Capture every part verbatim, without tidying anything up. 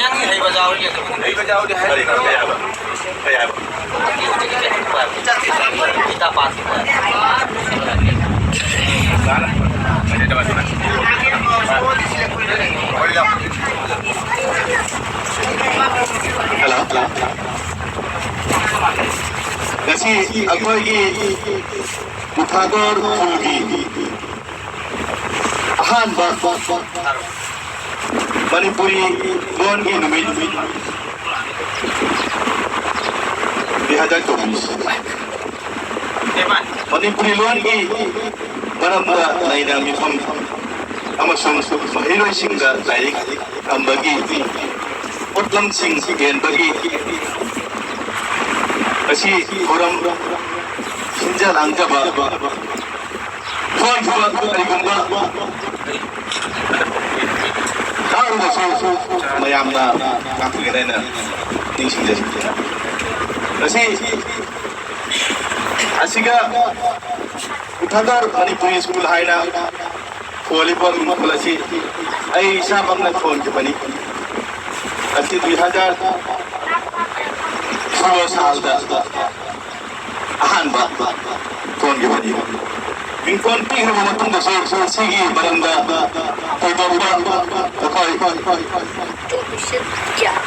ꯅꯪ ꯍꯩꯕ ꯌꯥꯎꯔꯤ ꯑꯗꯨꯝ꯫ ꯍꯩꯕ ꯌꯥꯎꯔꯤ ꯍꯥꯏꯔꯤ꯫ ꯀꯔꯤ ꯍꯥꯏꯕ? ꯀꯔꯤ ꯍꯥꯏꯕ? Hello, hello. ꯉꯁꯤ ꯑꯩꯈꯣꯏꯒꯤ ꯎꯊꯥꯗꯣꯔ ꯈꯨꯜꯒꯤ ꯑꯍꯥꯟꯕ ꯃꯅꯤꯄꯨꯔꯤ ꯂꯣꯟꯒꯤ ꯅꯨꯃꯤꯠ ꯗꯨꯏ ꯍꯖꯥꯔ ꯆꯧꯕꯤꯁ꯫ ꯃꯅꯤꯄꯨꯔꯤ ꯂꯣꯟꯒꯤ ꯃꯔꯝꯗ ꯅꯩꯅ ꯃꯤꯐꯝ ꯑꯃꯁꯨꯡ ꯃꯍꯩꯔꯣꯏꯁꯤꯡꯗ ꯂꯥꯏꯔꯤꯛ ꯇꯝꯕꯒꯤ ꯄꯣꯠꯂꯝꯁꯤꯡ ꯌꯦꯟꯕꯒꯤ ꯉꯁꯤ ꯊꯧꯔꯝ ꯁꯤꯟꯖ ꯂꯥꯡꯖꯕ ꯊꯣꯛꯈꯤꯕ ꯀꯔꯤꯒꯨꯝꯕ ꯇꯥꯔꯨꯕꯁꯨ ꯃꯌꯥꯝꯅ ꯉꯥꯛꯄꯤꯒꯅꯤ ꯍꯥꯏꯅ ꯅꯤꯡꯁꯤꯡꯖꯔꯤ꯫ ꯉꯁꯤ ꯑꯁꯤꯒ ꯎꯊꯥꯗꯣꯔ ꯃꯅꯤꯄꯨꯔꯤ ꯁ꯭ꯀꯨꯜ ꯍꯥꯏꯅ ꯊꯣꯜꯂꯤꯕ ꯃꯤꯡꯊꯣꯜ ꯑꯁꯤ ꯑꯩ ꯏꯁꯥꯃꯛꯅ ꯊꯣꯟꯈꯤꯕꯅꯤ꯫ ꯑꯁꯤ ꯗꯨꯏ ꯍꯖꯥꯔ ꯁꯣꯂꯣ ꯁꯥꯜꯗ ꯑꯍꯥꯟꯕ ꯊꯣꯟꯈꯤꯕꯅꯤ꯫ ꯃꯤꯡꯊꯣꯟ ꯄꯤꯈ꯭ꯔꯕ ꯃꯇꯨꯡꯗꯁꯨ ꯁꯤꯒꯤ ꯃꯔꯝꯗ ꯊꯣꯏꯗꯣꯛꯄ ꯑꯩꯈꯣꯏ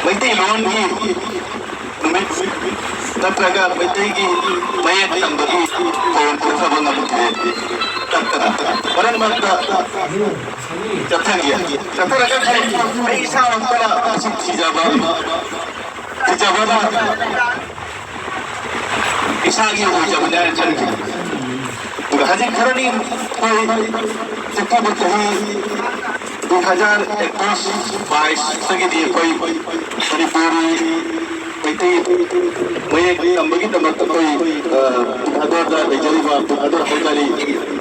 ꯃꯩꯇꯩꯂꯣꯟꯒꯤ ꯅꯨꯃꯤꯠ ꯅꯠꯇ꯭ꯔꯒ ꯃꯩꯇꯩꯒꯤ ꯃꯌꯦꯛ ꯇꯝꯕꯒꯤ ꯊꯧꯔꯝ ꯄꯥꯡꯊꯣꯛꯄ ꯉꯝꯈꯤꯗꯦ꯫ ꯇꯠꯇꯅ ꯃꯔꯛ ꯃꯔꯛꯇ ꯆꯠꯊꯈꯤ꯫ ꯆꯠꯊꯔꯒꯁꯨ ꯑꯩ ꯏꯁꯥꯃꯛꯇꯅ ꯃꯁꯤ ꯊꯤꯖꯕ, ꯊꯤꯖꯕꯅ ꯏꯁꯥꯒꯤ ꯑꯣꯏꯖꯕꯅꯦ ꯍꯥꯏꯅ ꯈꯟꯈꯤ꯫ ꯑꯗꯨꯒ ꯍꯧꯖꯤꯛ ꯈꯔꯅꯤ ꯑꯩꯈꯣꯏ ꯆꯠꯈꯤꯕ ꯆꯍꯤ ꯗꯨ ꯍꯖꯥꯔ ꯏꯀꯣꯏꯁ ꯕꯥꯏꯁꯇꯒꯤꯗꯤ ꯑꯩꯈꯣꯏ ꯃꯅꯤꯄꯨꯔꯤ ꯃꯩꯇꯩ ꯃꯌꯦꯛ ꯇꯝꯕꯒꯤꯗꯃꯛꯇ ꯑꯩꯈꯣꯏ, ꯑ, ꯄꯤꯊꯥꯗꯣꯔꯗ ꯂꯩꯖꯔꯤꯕ ꯄꯤꯊꯥꯗꯣꯔ ꯍꯥꯏꯇꯥꯔꯦ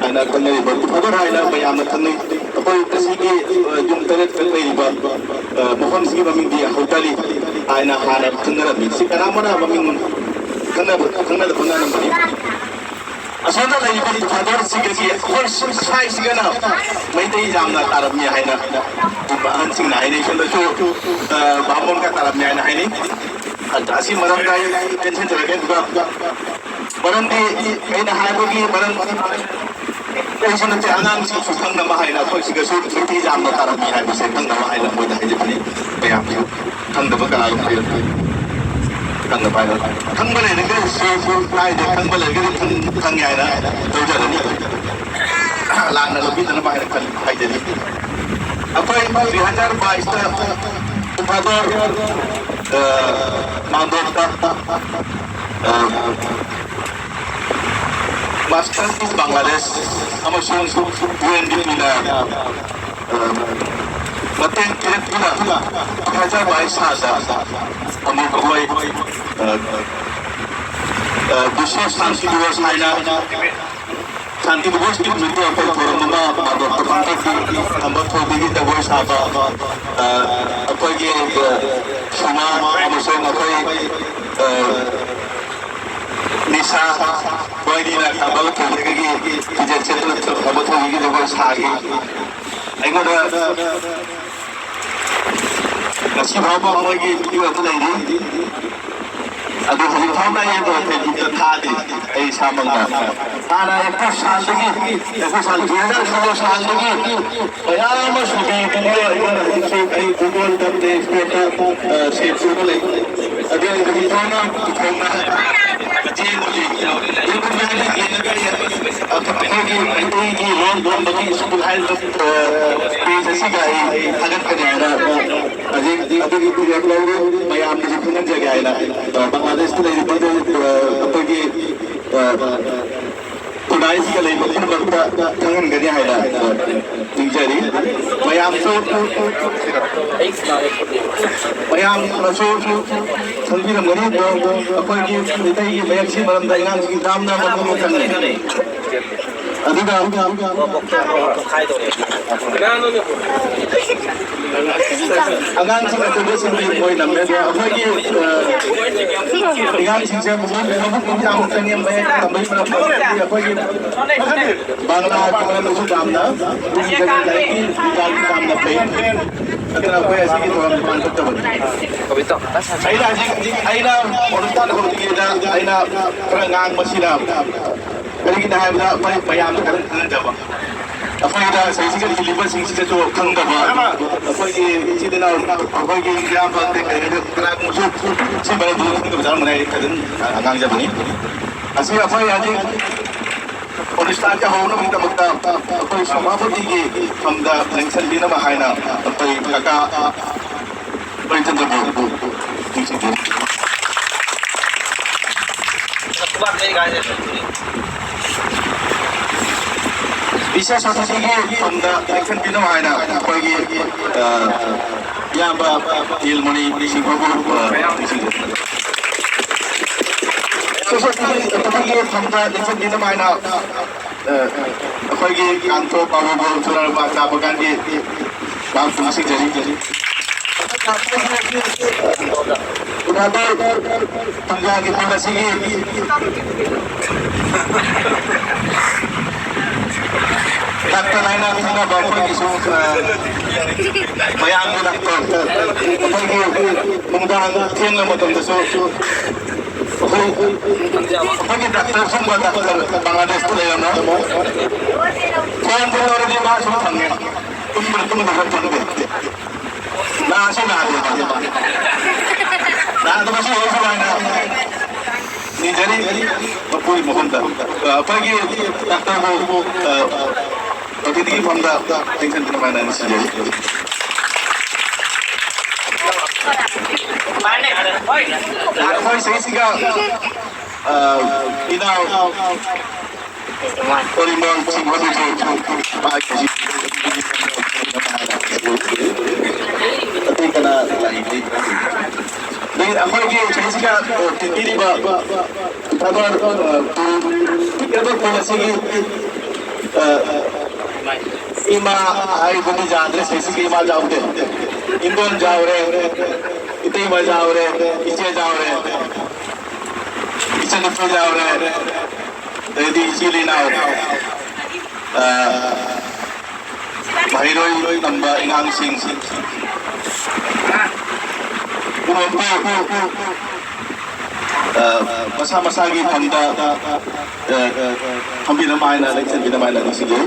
ꯍꯥꯏꯅ ꯈꯪꯅꯔꯤꯕ ꯄꯤꯊꯥꯗꯣꯔ ꯍꯥꯏꯅ ꯃꯌꯥꯝꯅ ꯈꯪꯅꯩ꯫ ꯑꯩꯈꯣꯏ ꯑꯁꯤꯒꯤ, ꯑ, ꯌꯨꯝ ꯇꯔꯦꯠꯇ ꯂꯩꯔꯤꯕ, ꯑ, ꯃꯐꯝꯁꯤꯒꯤ ꯃꯃꯤꯡꯗꯤ ꯍꯧꯇꯥꯂꯤ ꯍꯥꯏꯅ ꯍꯥꯟꯅ ꯈꯪꯅꯔꯝꯃꯤ꯫ ꯁꯤ ꯀꯅꯥꯃꯅ ꯃꯃꯤꯡ ꯈꯪꯅꯕ, ꯈꯪꯅꯗꯕ ꯉꯥꯡꯂꯝꯕꯅꯤ꯫ ꯑꯁꯣꯝꯗ ꯂꯩꯔꯤꯕ ꯄꯤꯊꯥꯗꯣꯔꯁꯤꯒꯗꯤ ꯑꯩꯈꯣꯏ ꯁ꯭ꯋꯥꯏꯁꯤꯒꯅ ꯃꯩꯇꯩ ꯌꯥꯝꯅ ꯇꯥꯔꯝꯃꯤ ꯍꯥꯏꯅ ꯑꯍꯟꯁꯤꯡꯅ ꯍꯥꯏꯅꯩ꯫ ꯁꯣꯝꯗꯁꯨ, ꯑ, ꯕꯥꯃꯣꯟꯒ ꯇꯥꯔꯝꯃꯤ ꯍꯥꯏꯅ ꯍꯥꯏꯅꯩ꯫ ꯑꯁꯤ ꯃꯔꯝꯗ ꯑꯩ ꯇꯦꯟꯁꯤꯟꯖꯔꯒꯦ꯫ ꯑꯗꯨꯒ ꯃꯔꯝꯗꯤ ꯑꯩꯅ ꯍꯥꯏꯕꯒꯤ ꯃꯔꯝ ꯑꯩꯁꯨ ꯅꯠꯇꯦ, ꯑꯉꯥꯡꯁꯤꯡꯁꯨ ꯈꯪꯅꯕ ꯍꯥꯏꯅ ꯑꯩꯈꯣꯏ ꯁꯤꯗꯁꯨ ꯃꯩꯇꯩ ꯌꯥꯝꯅ ꯇꯥꯔꯝꯃꯤ ꯍꯥꯏꯕꯁꯦ ꯈꯪꯅꯕ ꯍꯥꯏꯅ ꯃꯣꯏꯗ ꯍꯥꯏꯖꯕꯅꯤ꯫ ꯃꯌꯥꯝꯁꯨ ꯈꯪꯗꯕ ꯀꯅꯥꯒꯨꯝꯕ ꯂꯩꯔꯝꯃꯤ꯫ ꯈꯪꯗꯕ ꯍꯥꯏꯅ ꯈꯪꯕ ꯂꯩꯔꯒꯗꯤ ꯁꯦꯜ ꯍꯥꯏꯗꯤ ꯈꯪꯕ ꯂꯩꯔꯒꯗꯤ ꯈꯪ-, ꯈꯪꯉꯦ ꯍꯥꯏꯅ ꯂꯧꯖꯔꯅꯤ꯫ ꯂꯥꯟꯅ ꯂꯧꯕꯤꯗꯅꯕ ꯍꯥꯏꯅ ꯈꯟ-, ꯍꯥꯏꯖꯔꯤ꯫ ꯑꯩꯈꯣꯏ ꯇꯨ ꯍꯖꯥꯔ ꯕꯥꯏꯁꯇ ꯏꯝꯐꯥꯜꯗ, ꯑ, ꯃꯥꯡꯗꯣꯛꯄ, ꯑ, ꯃꯥꯁꯇꯔ ꯏꯟ ꯕꯪꯒ꯭ꯂꯥꯗꯦꯁ ꯑꯃꯁꯨꯡ ꯌꯨ ꯑꯦꯟ ꯗꯤ ꯄꯤꯅ, ꯑ, ꯃꯇꯦꯡ ꯄꯤꯔꯛꯇꯨꯅ ꯇꯨ ꯍꯖꯥꯔ ꯕꯥꯏꯁ ꯊꯥꯗ ꯑꯃꯨꯛ ꯑꯩꯈꯣꯏ, ꯑ, ꯑ, ꯕꯤꯁ꯭ꯋ ꯁꯥꯟꯇꯤ ꯗꯤꯋꯁ ꯍꯥꯏꯅ ꯁꯥꯟꯇꯤ ꯗꯤꯋꯁꯀꯤ ꯅꯨꯃꯤꯠꯇ ꯑꯩꯈꯣꯏ ꯊꯧꯔꯝ ꯑꯃ ꯃꯥꯗꯣ ꯄꯥꯡꯊꯣꯛꯈꯤ꯫ ꯈꯝꯕ ꯊꯣꯏꯕꯤꯒꯤ ꯖꯒꯣꯏ ꯁꯥꯕ, ꯑ, ꯑꯩꯈꯣꯏꯒꯤ, ꯑ, ꯁꯨꯃꯥꯡ ꯑꯃꯁꯨꯡ ꯑꯩꯈꯣꯏ, ꯑ, ꯅꯤꯁꯥ ꯃꯣꯏꯅꯤꯅ ꯈꯝꯕ ꯊꯣꯏꯕꯤꯒꯤ ꯐꯤꯖꯦꯠ ꯁꯦꯠꯇꯨꯅ ꯈꯝꯕ ꯊꯣꯏꯕꯤꯒꯤ ꯖꯒꯣꯏ ꯁꯥꯈꯤ꯫ ꯑꯩꯉꯣꯟꯗ ꯉꯁꯤ ꯐꯥꯎꯕ ꯃꯣꯏꯒꯤ ꯚꯤꯗꯤꯑꯣ ꯑꯗꯨ ꯂꯩꯔꯤ꯫ ꯑꯗꯨ ꯍꯧꯖꯤꯛ ꯐꯥꯎꯕ ꯑꯩ ꯑꯗꯣ Facebook-ꯇ ꯊꯥꯗꯦ꯫ ꯑꯩ ꯏꯁꯥꯃꯛꯅ ꯍꯥꯟꯅ ꯑꯦꯛꯇꯔ ꯁꯥꯟꯗꯒꯤ, ꯑꯦꯛꯇꯔ ꯁꯥꯟ ꯇꯨ ꯍꯖꯥꯔ ꯁꯣꯂꯣ ꯁꯥꯟꯗꯒꯤ ꯃꯌꯥꯝ ꯑꯃ ꯁꯨꯕꯤ ꯇꯨꯡꯂꯣ ꯑꯩꯉꯣꯟꯗ ꯍꯧꯖꯤꯛꯁꯨ ꯑꯩ ꯐꯨꯠꯕꯣꯜ ꯇꯝꯗꯦ, ꯏꯁꯄꯣꯔꯠꯇ ꯁꯦꯞ ꯇꯧꯔꯒ ꯂꯩ꯫ ꯑꯗꯨ ꯑꯩ ꯍꯧꯖꯤꯛ ꯐꯥꯎꯅ ꯏꯊꯣꯛꯅ ꯆꯦꯟꯕꯒꯤ ꯌꯨꯇ꯭ꯌꯨꯕ ꯌꯦꯡꯉꯒ ꯑꯩꯈꯣꯏꯒꯤ ꯃꯩꯇꯩꯒꯤ ꯂꯣꯟ ꯂꯣꯟꯕꯒꯤ ꯁ꯭ꯀꯨꯜ ꯍꯥꯏꯔꯤꯕ ꯄꯦꯖ ꯑꯁꯤꯒ ꯑꯩ ꯊꯥꯒꯠꯀꯅꯤ ꯍꯥꯏꯅ ꯍꯧꯖꯤꯛ ꯑꯗꯨꯒꯤ ꯈꯨꯗꯣꯡ ꯂꯧꯔꯦ꯫ ꯃꯌꯥꯝꯅꯁꯨ ꯈꯪꯍꯟꯖꯒꯦ ꯍꯥꯏꯅ ꯕꯪꯒ꯭ꯂꯥꯗꯦꯁꯇ ꯂꯩꯔꯤꯕ ꯑꯩꯈꯣꯏꯒꯤ ꯈꯨꯟꯅꯥꯏꯁꯤꯗ ꯂꯩꯕ ꯄꯨꯝꯅꯃꯛꯇ ꯈꯪꯍꯟꯒꯅꯤ ꯍꯥꯏꯅ ꯅꯤꯡꯖꯔꯤ꯫ ꯃꯌꯥꯝꯁꯨ ꯃꯌꯥꯝꯅꯁꯨ ꯈꯪꯕꯤꯔꯝꯒꯅꯤ, ꯑꯩꯈꯣꯏꯒꯤ ꯃꯩꯇꯩꯒꯤ ꯃꯌꯦꯛꯁꯤ ꯃꯔꯝꯗ ꯑꯉꯥꯡꯁꯤꯡ ꯌꯥꯝꯅ ꯃꯄꯨꯛꯅꯤꯡ ꯆꯪꯉꯤ꯫ ꯑꯗꯨꯒ ꯑꯉꯥꯡꯁꯤꯡ ꯑꯆꯧꯕꯁꯤꯡꯗꯤ ꯃꯣꯏ ꯅꯝꯃꯦ, ꯑꯗꯣ ꯑꯩꯈꯣꯏꯒꯤ ꯑꯉꯥꯡꯁꯤꯡꯁꯦ ꯃꯕꯨꯛ ꯃꯕꯨꯛ ꯌꯥꯝꯅ ꯆꯪꯉꯦ, ꯃꯌꯦꯛ ꯇꯝꯕꯒꯤ ꯃꯔꯝꯗ ꯑꯩꯈꯣꯏꯒꯤ ꯕꯪꯒ꯭ꯂꯥꯒꯤ ꯃꯔꯝꯗꯁꯨ ꯌꯥꯝꯅ ꯂꯥꯏꯔꯤꯛꯀꯤ ꯌꯥꯝꯅ ꯐꯩ꯫ ꯑꯗꯨꯅ ꯑꯩꯈꯣꯏ ꯑꯁꯤꯒꯤ ꯊꯧꯔꯝ ꯄꯥꯡꯊꯣꯛꯇꯕꯅꯤ꯫ ꯑꯩꯅ ꯍꯧꯖꯤꯛ ꯑꯩꯅ ꯑꯣꯅꯨꯁꯊꯥꯟ ꯍꯧꯗ꯭ꯔꯤꯉꯩꯗ ꯑꯩꯅ ꯈꯔ ꯉꯥꯡꯕꯁꯤꯅ ꯀꯔꯤꯒꯤꯅꯣ ꯍꯥꯏꯕꯗ ꯑꯩꯈꯣꯏ ꯃꯌꯥꯝꯗ ꯈꯔ ꯈꯪꯍꯟꯖꯕ, ꯑꯩꯈꯣꯏꯗ ꯁꯤꯗꯩꯁꯤꯗ ꯏꯜꯂꯤꯕꯁꯤꯡꯁꯤꯗꯁꯨ ꯈꯪꯗꯕ, ꯑꯩꯈꯣꯏꯒꯤ ꯏꯆꯤꯜ ꯏꯅꯥꯎ, ꯑꯩꯈꯣꯏꯒꯤ ꯏꯌꯥꯝꯕ ꯀꯩꯀꯩꯗ ꯀꯅꯥꯒꯨꯝꯕꯁꯨ ꯁꯤ ꯃꯔꯝꯗꯨ ꯈꯪꯗꯕ ꯌꯥꯎꯔꯝꯒꯅꯤ꯫ ꯑꯩ ꯐꯖꯅ ꯉꯥꯡꯖꯕꯅꯤ꯫ ꯑꯁꯤ ꯑꯩꯈꯣꯏ ꯍꯧꯖꯤꯛ ꯑꯣꯅꯨꯁꯊꯥꯟꯁꯦ ꯍꯧꯅꯕꯒꯤꯗꯃꯛꯇ ꯑꯩꯈꯣꯏ ꯁꯚꯥꯄꯇꯤꯒꯤ ꯐꯝꯗ ꯂꯦꯡꯁꯟꯕꯤꯅꯕ ꯍꯥꯏꯅ ꯑꯩꯈꯣꯏ ꯀꯀꯥ ꯄ꯭ꯔꯦꯝꯆꯟꯗ꯭ꯔꯕꯨ ꯅꯤꯡꯁꯤꯡꯖꯔꯤ꯫ ꯕꯤꯁꯦꯁ ꯑꯣꯊꯣꯔꯤꯇꯤꯒꯤ ꯐꯝꯗ ꯏꯂꯦꯛꯁꯟ ꯄꯤꯅꯕ ꯍꯥꯏꯅ ꯑꯩꯈꯣꯏꯒꯤ, ꯑ, ꯏꯌꯥꯝꯕ ꯅꯤꯜꯃꯅꯤ ꯁꯤꯡꯍꯕꯨ, ꯑ, ꯅꯤꯡꯁꯤꯡꯖꯔꯤ꯫ ꯕꯤꯁꯦꯁ ꯑꯣꯊꯣꯔꯤꯇꯤꯒꯤ ꯐꯝꯗ ꯏꯂꯦꯛꯁꯟ ꯄꯤꯅꯕ ꯍꯥꯏꯅ ꯑ, ꯑꯩꯈꯣꯏꯒꯤ ꯀꯥꯟꯊꯣꯛ ꯕꯥꯕꯨꯕꯨ ꯆꯨꯔꯥꯔꯕ ꯀꯥꯕꯒꯥꯟꯒꯤ ꯃꯍꯥꯛꯄꯨ ꯅꯤꯡꯁꯤꯡꯖꯔꯤ꯫ ꯒꯨꯅꯥꯙꯔ ꯄꯨꯡꯖꯥꯒꯤ ꯐꯝ ꯑꯁꯤꯒꯤ ꯗꯥꯛꯇꯔ ꯍꯥꯏꯅ ꯈꯪꯅꯕ ꯑꯩꯈꯣꯏꯒꯤꯁꯨ, ꯑ, ꯃꯌꯥꯝꯒꯤ ꯗꯥꯛꯇꯔ, ꯑꯩꯈꯣꯏꯒꯤ ꯅꯨꯡꯗꯥꯡ ꯊꯦꯡꯂꯕ ꯃꯇꯝꯗꯁꯨ ꯑꯩꯈꯣꯏ, ꯑꯩꯈꯣꯏꯒꯤ ꯗꯥꯛꯇꯔ ꯁꯨꯝꯕ ꯗꯥꯛꯇꯔ ꯕꯪꯒ꯭ꯂꯥꯗꯦꯁꯇ ꯂꯩꯔꯝꯃꯣ꯫ ꯐꯣꯟ ꯇꯧꯔꯗꯤ ꯃꯥꯁꯨ ꯐꯪꯉꯦ꯫ ꯇꯨꯝꯕ꯭ꯔꯥ ꯇꯨꯝꯗꯕ꯭ꯔꯥ ꯈꯪꯗꯦ꯫ ꯅꯥꯁꯨ ꯅꯥꯗꯦ ꯃꯥ꯫ ꯅꯥꯗꯕꯁꯨ ꯍꯧꯖꯤꯛ ꯁꯨꯃꯥꯏꯅ ꯅꯤꯖꯔꯤ ꯃꯄꯨꯒꯤ ꯃꯐꯝꯗ꯫ ꯑꯩꯈꯣꯏꯒꯤ ꯗꯥꯛꯇꯔꯕꯨ ꯑ, ꯑꯗꯨꯗꯤ ꯃꯐꯝꯗ ꯇꯦꯟꯁꯟ ꯑꯗꯨꯃꯥꯏꯅ ꯁꯤꯖꯔꯤ꯫ ꯑꯩꯈꯣꯏ ꯁꯤꯁꯤꯒ, ꯑ, ꯏꯅꯥꯎ ꯑꯣꯔꯤꯃꯣꯟ ꯁꯤꯡꯍꯗꯨꯁꯨ ꯃꯥꯒꯤ ꯑꯇꯩ ꯀꯅꯥ ꯂꯩꯒꯦ? ꯑꯗꯩ ꯑꯩꯈꯣꯏꯒꯤ ꯁꯤꯁꯤꯒ ꯄꯤꯕꯤꯔꯤꯕ ꯊꯕꯛ, ꯑ, ꯄꯤꯔꯤꯕ ꯈꯨꯟ ꯑꯁꯤꯒꯤ, ꯑ, ꯏꯃꯥ ꯍꯥꯏꯕꯗꯤ ꯌꯥꯗ꯭ꯔꯦ, ꯁꯤꯁꯤꯒꯤ ꯏꯃꯥ ꯌꯥꯎꯗꯦ꯫ ꯏꯟꯗꯣꯟ ꯌꯥꯎꯔꯦ, ꯏꯇꯩꯃ ꯌꯥꯎꯔꯦ, ꯏꯆꯦ ꯌꯥꯎꯔꯦ, ꯏꯆꯟꯅꯨꯄꯤ ꯌꯥꯎꯔꯦ, ꯑꯗꯩꯗꯤ ꯏꯆꯤꯜ ꯏꯅꯥꯎ, ꯑ, ꯃꯍꯩꯔꯣꯏ ꯇꯝꯕ ꯑꯉꯥꯡꯁꯤꯡ, ꯄꯨꯝꯅꯃꯛꯄꯨ, ꯑ, ꯃꯁꯥ ꯃꯁꯥꯒꯤ ꯐꯝꯗ, ꯑ, ꯐꯝꯕꯤꯅꯕ ꯍꯥꯏꯅ, ꯂꯦꯡꯁꯤꯟꯕꯤꯅꯕ ꯍꯥꯏꯅ ꯅꯤꯡꯁꯤꯡꯖꯔꯤ꯫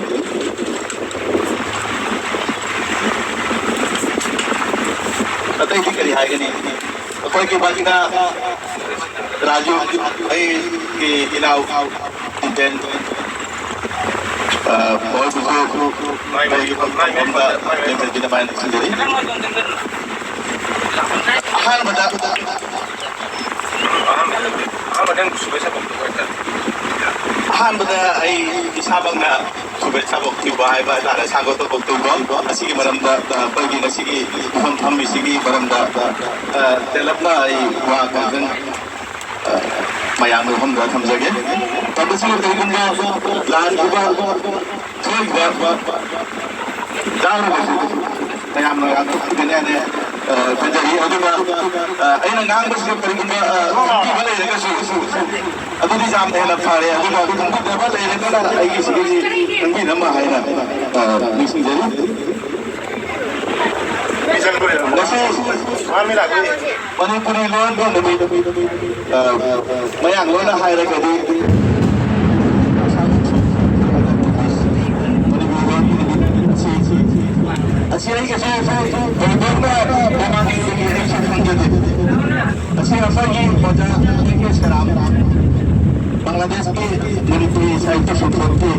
ꯑꯇꯩꯗꯤ ꯀꯔꯤ ꯍꯥꯏꯒꯅꯤ? ꯑꯩꯈꯣꯏꯒꯤ ꯃꯁꯤꯗ ꯔꯥꯖꯨ, ꯑꯩꯒꯤ ꯏꯅꯥꯎ ꯖꯤꯇꯦꯟ, ꯑ, ꯃꯈꯣꯏꯕꯨꯁꯨ ꯑꯩꯒꯤ ꯐꯝꯐꯝꯗ ꯂꯦꯡꯁꯤꯟꯕꯤꯅꯕ ꯍꯥꯏꯅ ꯅꯤꯡꯁꯤꯡꯖꯔꯤ꯫ ꯑꯍꯥꯟꯕꯗ ꯑꯍꯥꯟꯕꯗ ꯑꯩ ꯏꯁꯥꯃꯛꯅ ꯁꯨꯕꯦꯠ ꯁꯥꯕꯣꯛ ꯊꯤꯕ ꯍꯥꯏꯕ ꯍꯥꯏꯇꯥꯔꯦ, ꯁꯥꯒꯣꯠ ꯇꯧꯕ ꯊꯤꯕ ꯑꯁꯤꯒꯤ ꯃꯔꯝꯗ, ꯑ, ꯑꯩꯈꯣꯏꯒꯤ ꯉꯁꯤꯒꯤ ꯃꯤꯐꯝ ꯐꯝꯃꯤꯁꯤꯒꯤ ꯃꯔꯝꯗ, ꯑ, ꯇꯦꯜꯂꯞꯅ ꯑꯩ ꯋꯥ ꯈꯔ, ꯑ, ꯃꯌꯥꯝꯒꯤ ꯃꯐꯝꯗ ꯊꯝꯖꯒꯦ꯫ ꯃꯇꯝ ꯑꯁꯤꯗ ꯀꯔꯤꯒꯨꯝꯕ ꯂꯥꯟꯈꯤꯕ ꯊꯣꯛꯏꯕ ꯌꯥꯎꯔꯒꯁꯨ ꯃꯌꯥꯝꯅ ꯉꯥꯛꯊꯣꯛꯄꯤꯒꯅꯤ ꯍꯥꯏꯅ, ꯑ, ꯈꯟꯖꯔꯤ꯫ ꯑꯗꯨꯒ, ꯑ, ꯑꯩꯅ ꯉꯥꯡꯕꯁꯤꯗ ꯀꯔꯤꯒꯨꯝꯕ, ꯑ, ꯈꯪꯕꯤꯕ ꯂꯩꯔꯒꯁꯨ ꯑꯗꯨꯗꯤ ꯌꯥꯝꯅ ꯍꯦꯟꯅ ꯐꯔꯦ꯫ ꯑꯗꯨꯒ ꯈꯪꯕꯤꯗꯕ ꯂꯩꯔꯒꯅ ꯑꯩꯒꯤ ꯁꯤꯒꯤꯗꯤ ꯈꯪꯕꯤꯅꯕ ꯍꯥꯏꯅ, ꯑ, ꯅꯤꯡꯁꯤꯡꯖꯔꯤ꯫ ꯉꯁꯤ ꯃꯅꯤꯄꯨꯔꯤ ꯂꯣꯟꯗ ꯅꯨꯃꯤꯠ, ꯑ, ꯃꯌꯥꯡ ꯂꯣꯟꯅ ꯍꯥꯏꯔꯒꯗꯤ ꯃꯅꯤꯄꯨꯔꯤ ꯂꯣꯟꯒꯤ ꯅꯨꯃꯤꯠ ꯑꯁꯤ, ꯑꯁꯤ ꯑꯩꯒꯤꯁꯨ ꯊꯣꯏꯗꯣꯛꯅ ꯃꯃꯥꯡꯉꯩꯗꯒꯤ ꯑꯩꯁꯨ ꯈꯪꯖꯗꯦ꯫ ꯑꯁꯤ ꯑꯩꯈꯣꯏꯒꯤ ꯑꯣꯖꯥ ꯑꯩꯈꯣꯏꯒꯤ ꯁꯦꯔꯥꯝ, ꯕꯪꯒ꯭ꯂꯥꯗꯦꯁꯀꯤ ꯃꯅꯤꯄꯨꯔꯤ ꯁꯥꯍꯤꯇ꯭ꯌ ꯁꯪꯒꯠꯀꯤ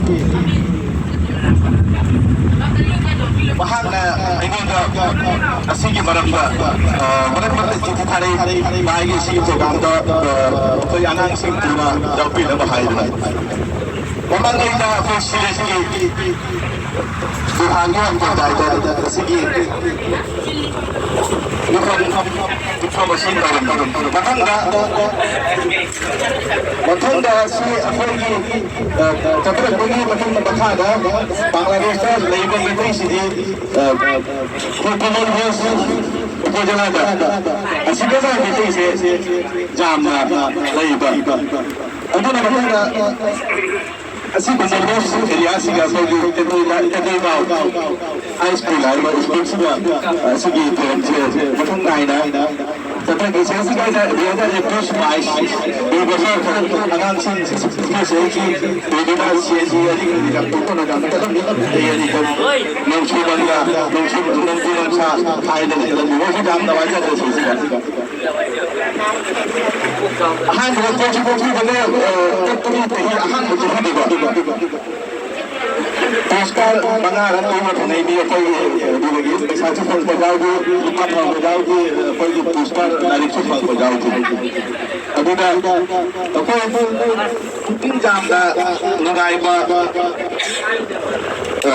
ꯃꯍꯥꯛꯅ ꯑꯩꯉꯣꯟꯗ ꯑꯁꯤꯒꯤ ꯃꯔꯝꯗ, ꯑ, ꯃꯔꯛ ꯃꯔꯛꯇ ꯆꯤꯊꯤ ꯊꯥꯔꯛꯏ, ꯃꯥꯒꯤ ꯁꯤꯒꯤ ꯄ꯭ꯔꯣꯒ꯭ꯔꯥꯝꯗ, ꯑ, ꯑꯩꯈꯣꯏ ꯑꯉꯥꯡꯁꯤꯡ ꯄꯨꯟꯅ ꯌꯥꯎꯕꯤꯅꯕ ꯍꯥꯏꯗꯨꯅ꯫ ꯃꯃꯥꯡꯉꯩꯗ ꯑꯩꯈꯣꯏ ꯁꯤꯂꯦꯠꯀꯤ ꯒꯨꯍꯥꯒꯤ ꯍꯣꯁꯄꯤꯇꯥꯜꯗ ꯉꯁꯤꯒꯤ ꯃꯐꯝ, ꯃꯐꯝ ꯑꯁꯤ ꯇꯧꯔꯝꯕ꯫ ꯃꯊꯪꯗ, ꯃꯊꯪꯗ ꯑꯁꯤ ꯑꯩꯈꯣꯏꯒꯤ, ꯑ, ꯆꯠꯊꯔꯛꯄꯒꯤ ꯃꯇꯨꯡ ꯃꯈꯥꯗ ꯕꯪꯒ꯭ꯂꯥꯗꯦꯁꯇ ꯂꯩꯕ ꯃꯩꯇꯩꯁꯤꯗꯤ, ꯑ, ꯀꯣꯀꯣꯅꯠ ꯍꯥꯎꯁ ꯎꯄꯣ ꯖꯒꯥꯗ ꯑꯁꯤꯗꯅ ꯃꯩꯇꯩꯁꯦ ꯌꯥꯝꯅ ꯂꯩꯕ꯫ ꯑꯗꯨꯅ ꯃꯊꯪꯗ ꯑꯁꯤꯒꯨꯝꯕ ꯔꯨꯐ ꯑꯦꯔꯤꯌꯥꯁꯤꯒ ꯑꯩꯈꯣꯏꯒꯤ ꯇꯦꯡꯅꯧꯄꯥꯜ, ꯇꯦꯡꯅꯧꯄꯥꯜ ꯍꯥꯏ ꯁ꯭ꯀꯨꯜ ꯍꯥꯏꯔꯤꯕ ꯁ꯭ꯀꯨꯜꯁꯤꯗ ꯑꯁꯤꯒꯤ ꯊꯧꯔꯝꯁꯦ ꯃꯊꯧ ꯅꯥꯏꯅ ꯆꯠꯊꯈꯤ꯫ ꯁꯤꯗꯩꯁꯤꯗ ꯑꯩꯅ ꯔꯤꯌꯦꯜꯗ ꯔꯦꯠ ꯀ꯭ꯔꯣꯁ ꯄ꯭ꯔꯥꯏꯖ ꯌꯨꯅꯤꯚꯔꯁꯦꯜ ꯑꯉꯥꯡꯁꯤꯡ ꯏꯁꯄꯦꯁꯦꯜꯒꯤ ꯑꯣꯏꯗꯨꯅ ꯁꯤ ꯑꯦꯟ ꯖꯤ ꯑꯅꯤꯒꯤ ꯌꯥꯝ ꯄꯣꯛꯄꯅ ꯌꯥꯝꯅ ꯀꯜꯂꯝꯃꯤ꯫ ꯑꯩ ꯑꯅꯤꯗꯣ ꯅꯣꯡꯁꯨ ꯃꯪꯒ, ꯅꯣꯡꯁꯨ, ꯅꯣꯡꯖꯨ ꯅꯨꯡꯁꯥ ꯍꯥꯏꯗꯅ ꯀꯜꯂꯝꯃꯤ꯫ ꯃꯣꯏꯁꯨ ꯌꯥꯝ ꯅꯨꯡꯉꯥꯏꯖꯗ꯭ꯔꯦ ꯁꯤꯁꯤꯗ꯫ ꯑꯍꯥꯟꯕꯗ ꯄꯣꯛꯁꯤ ꯄꯣꯛꯄꯤꯕꯅꯦ, ꯑ, ꯄꯣꯛꯄꯒꯤ ꯆꯍꯤ ꯑꯍꯥꯟꯕ ꯆꯍꯤꯗꯨꯗ ꯄꯨꯔꯁꯀꯥꯔ ꯃꯉꯥꯔꯛ ꯂꯧꯅ ꯐꯪꯉꯛꯏ꯫ ꯃꯤ ꯑꯩꯈꯣꯏꯒꯤ, ꯑ, ꯑꯗꯨꯗꯒꯤ ꯄꯩꯁꯥꯁꯨ ꯐꯪꯕ ꯌꯥꯎꯈꯤ, ꯂꯨꯄꯥ ꯐꯪꯕ ꯌꯥꯎꯈꯤ, ꯑꯩꯈꯣꯏꯒꯤ ꯄꯨꯔꯁꯀꯥꯔ ꯂꯥꯏꯔꯤꯛꯁꯨ ꯐꯪꯕ ꯌꯥꯎꯈꯤ꯫ ꯑꯗꯨꯅ ꯑꯩꯈꯣꯏ ꯄꯨꯛꯅꯤꯡ ꯌꯥꯝꯅ ꯅꯨꯡꯉꯥꯏꯕ, ꯑ,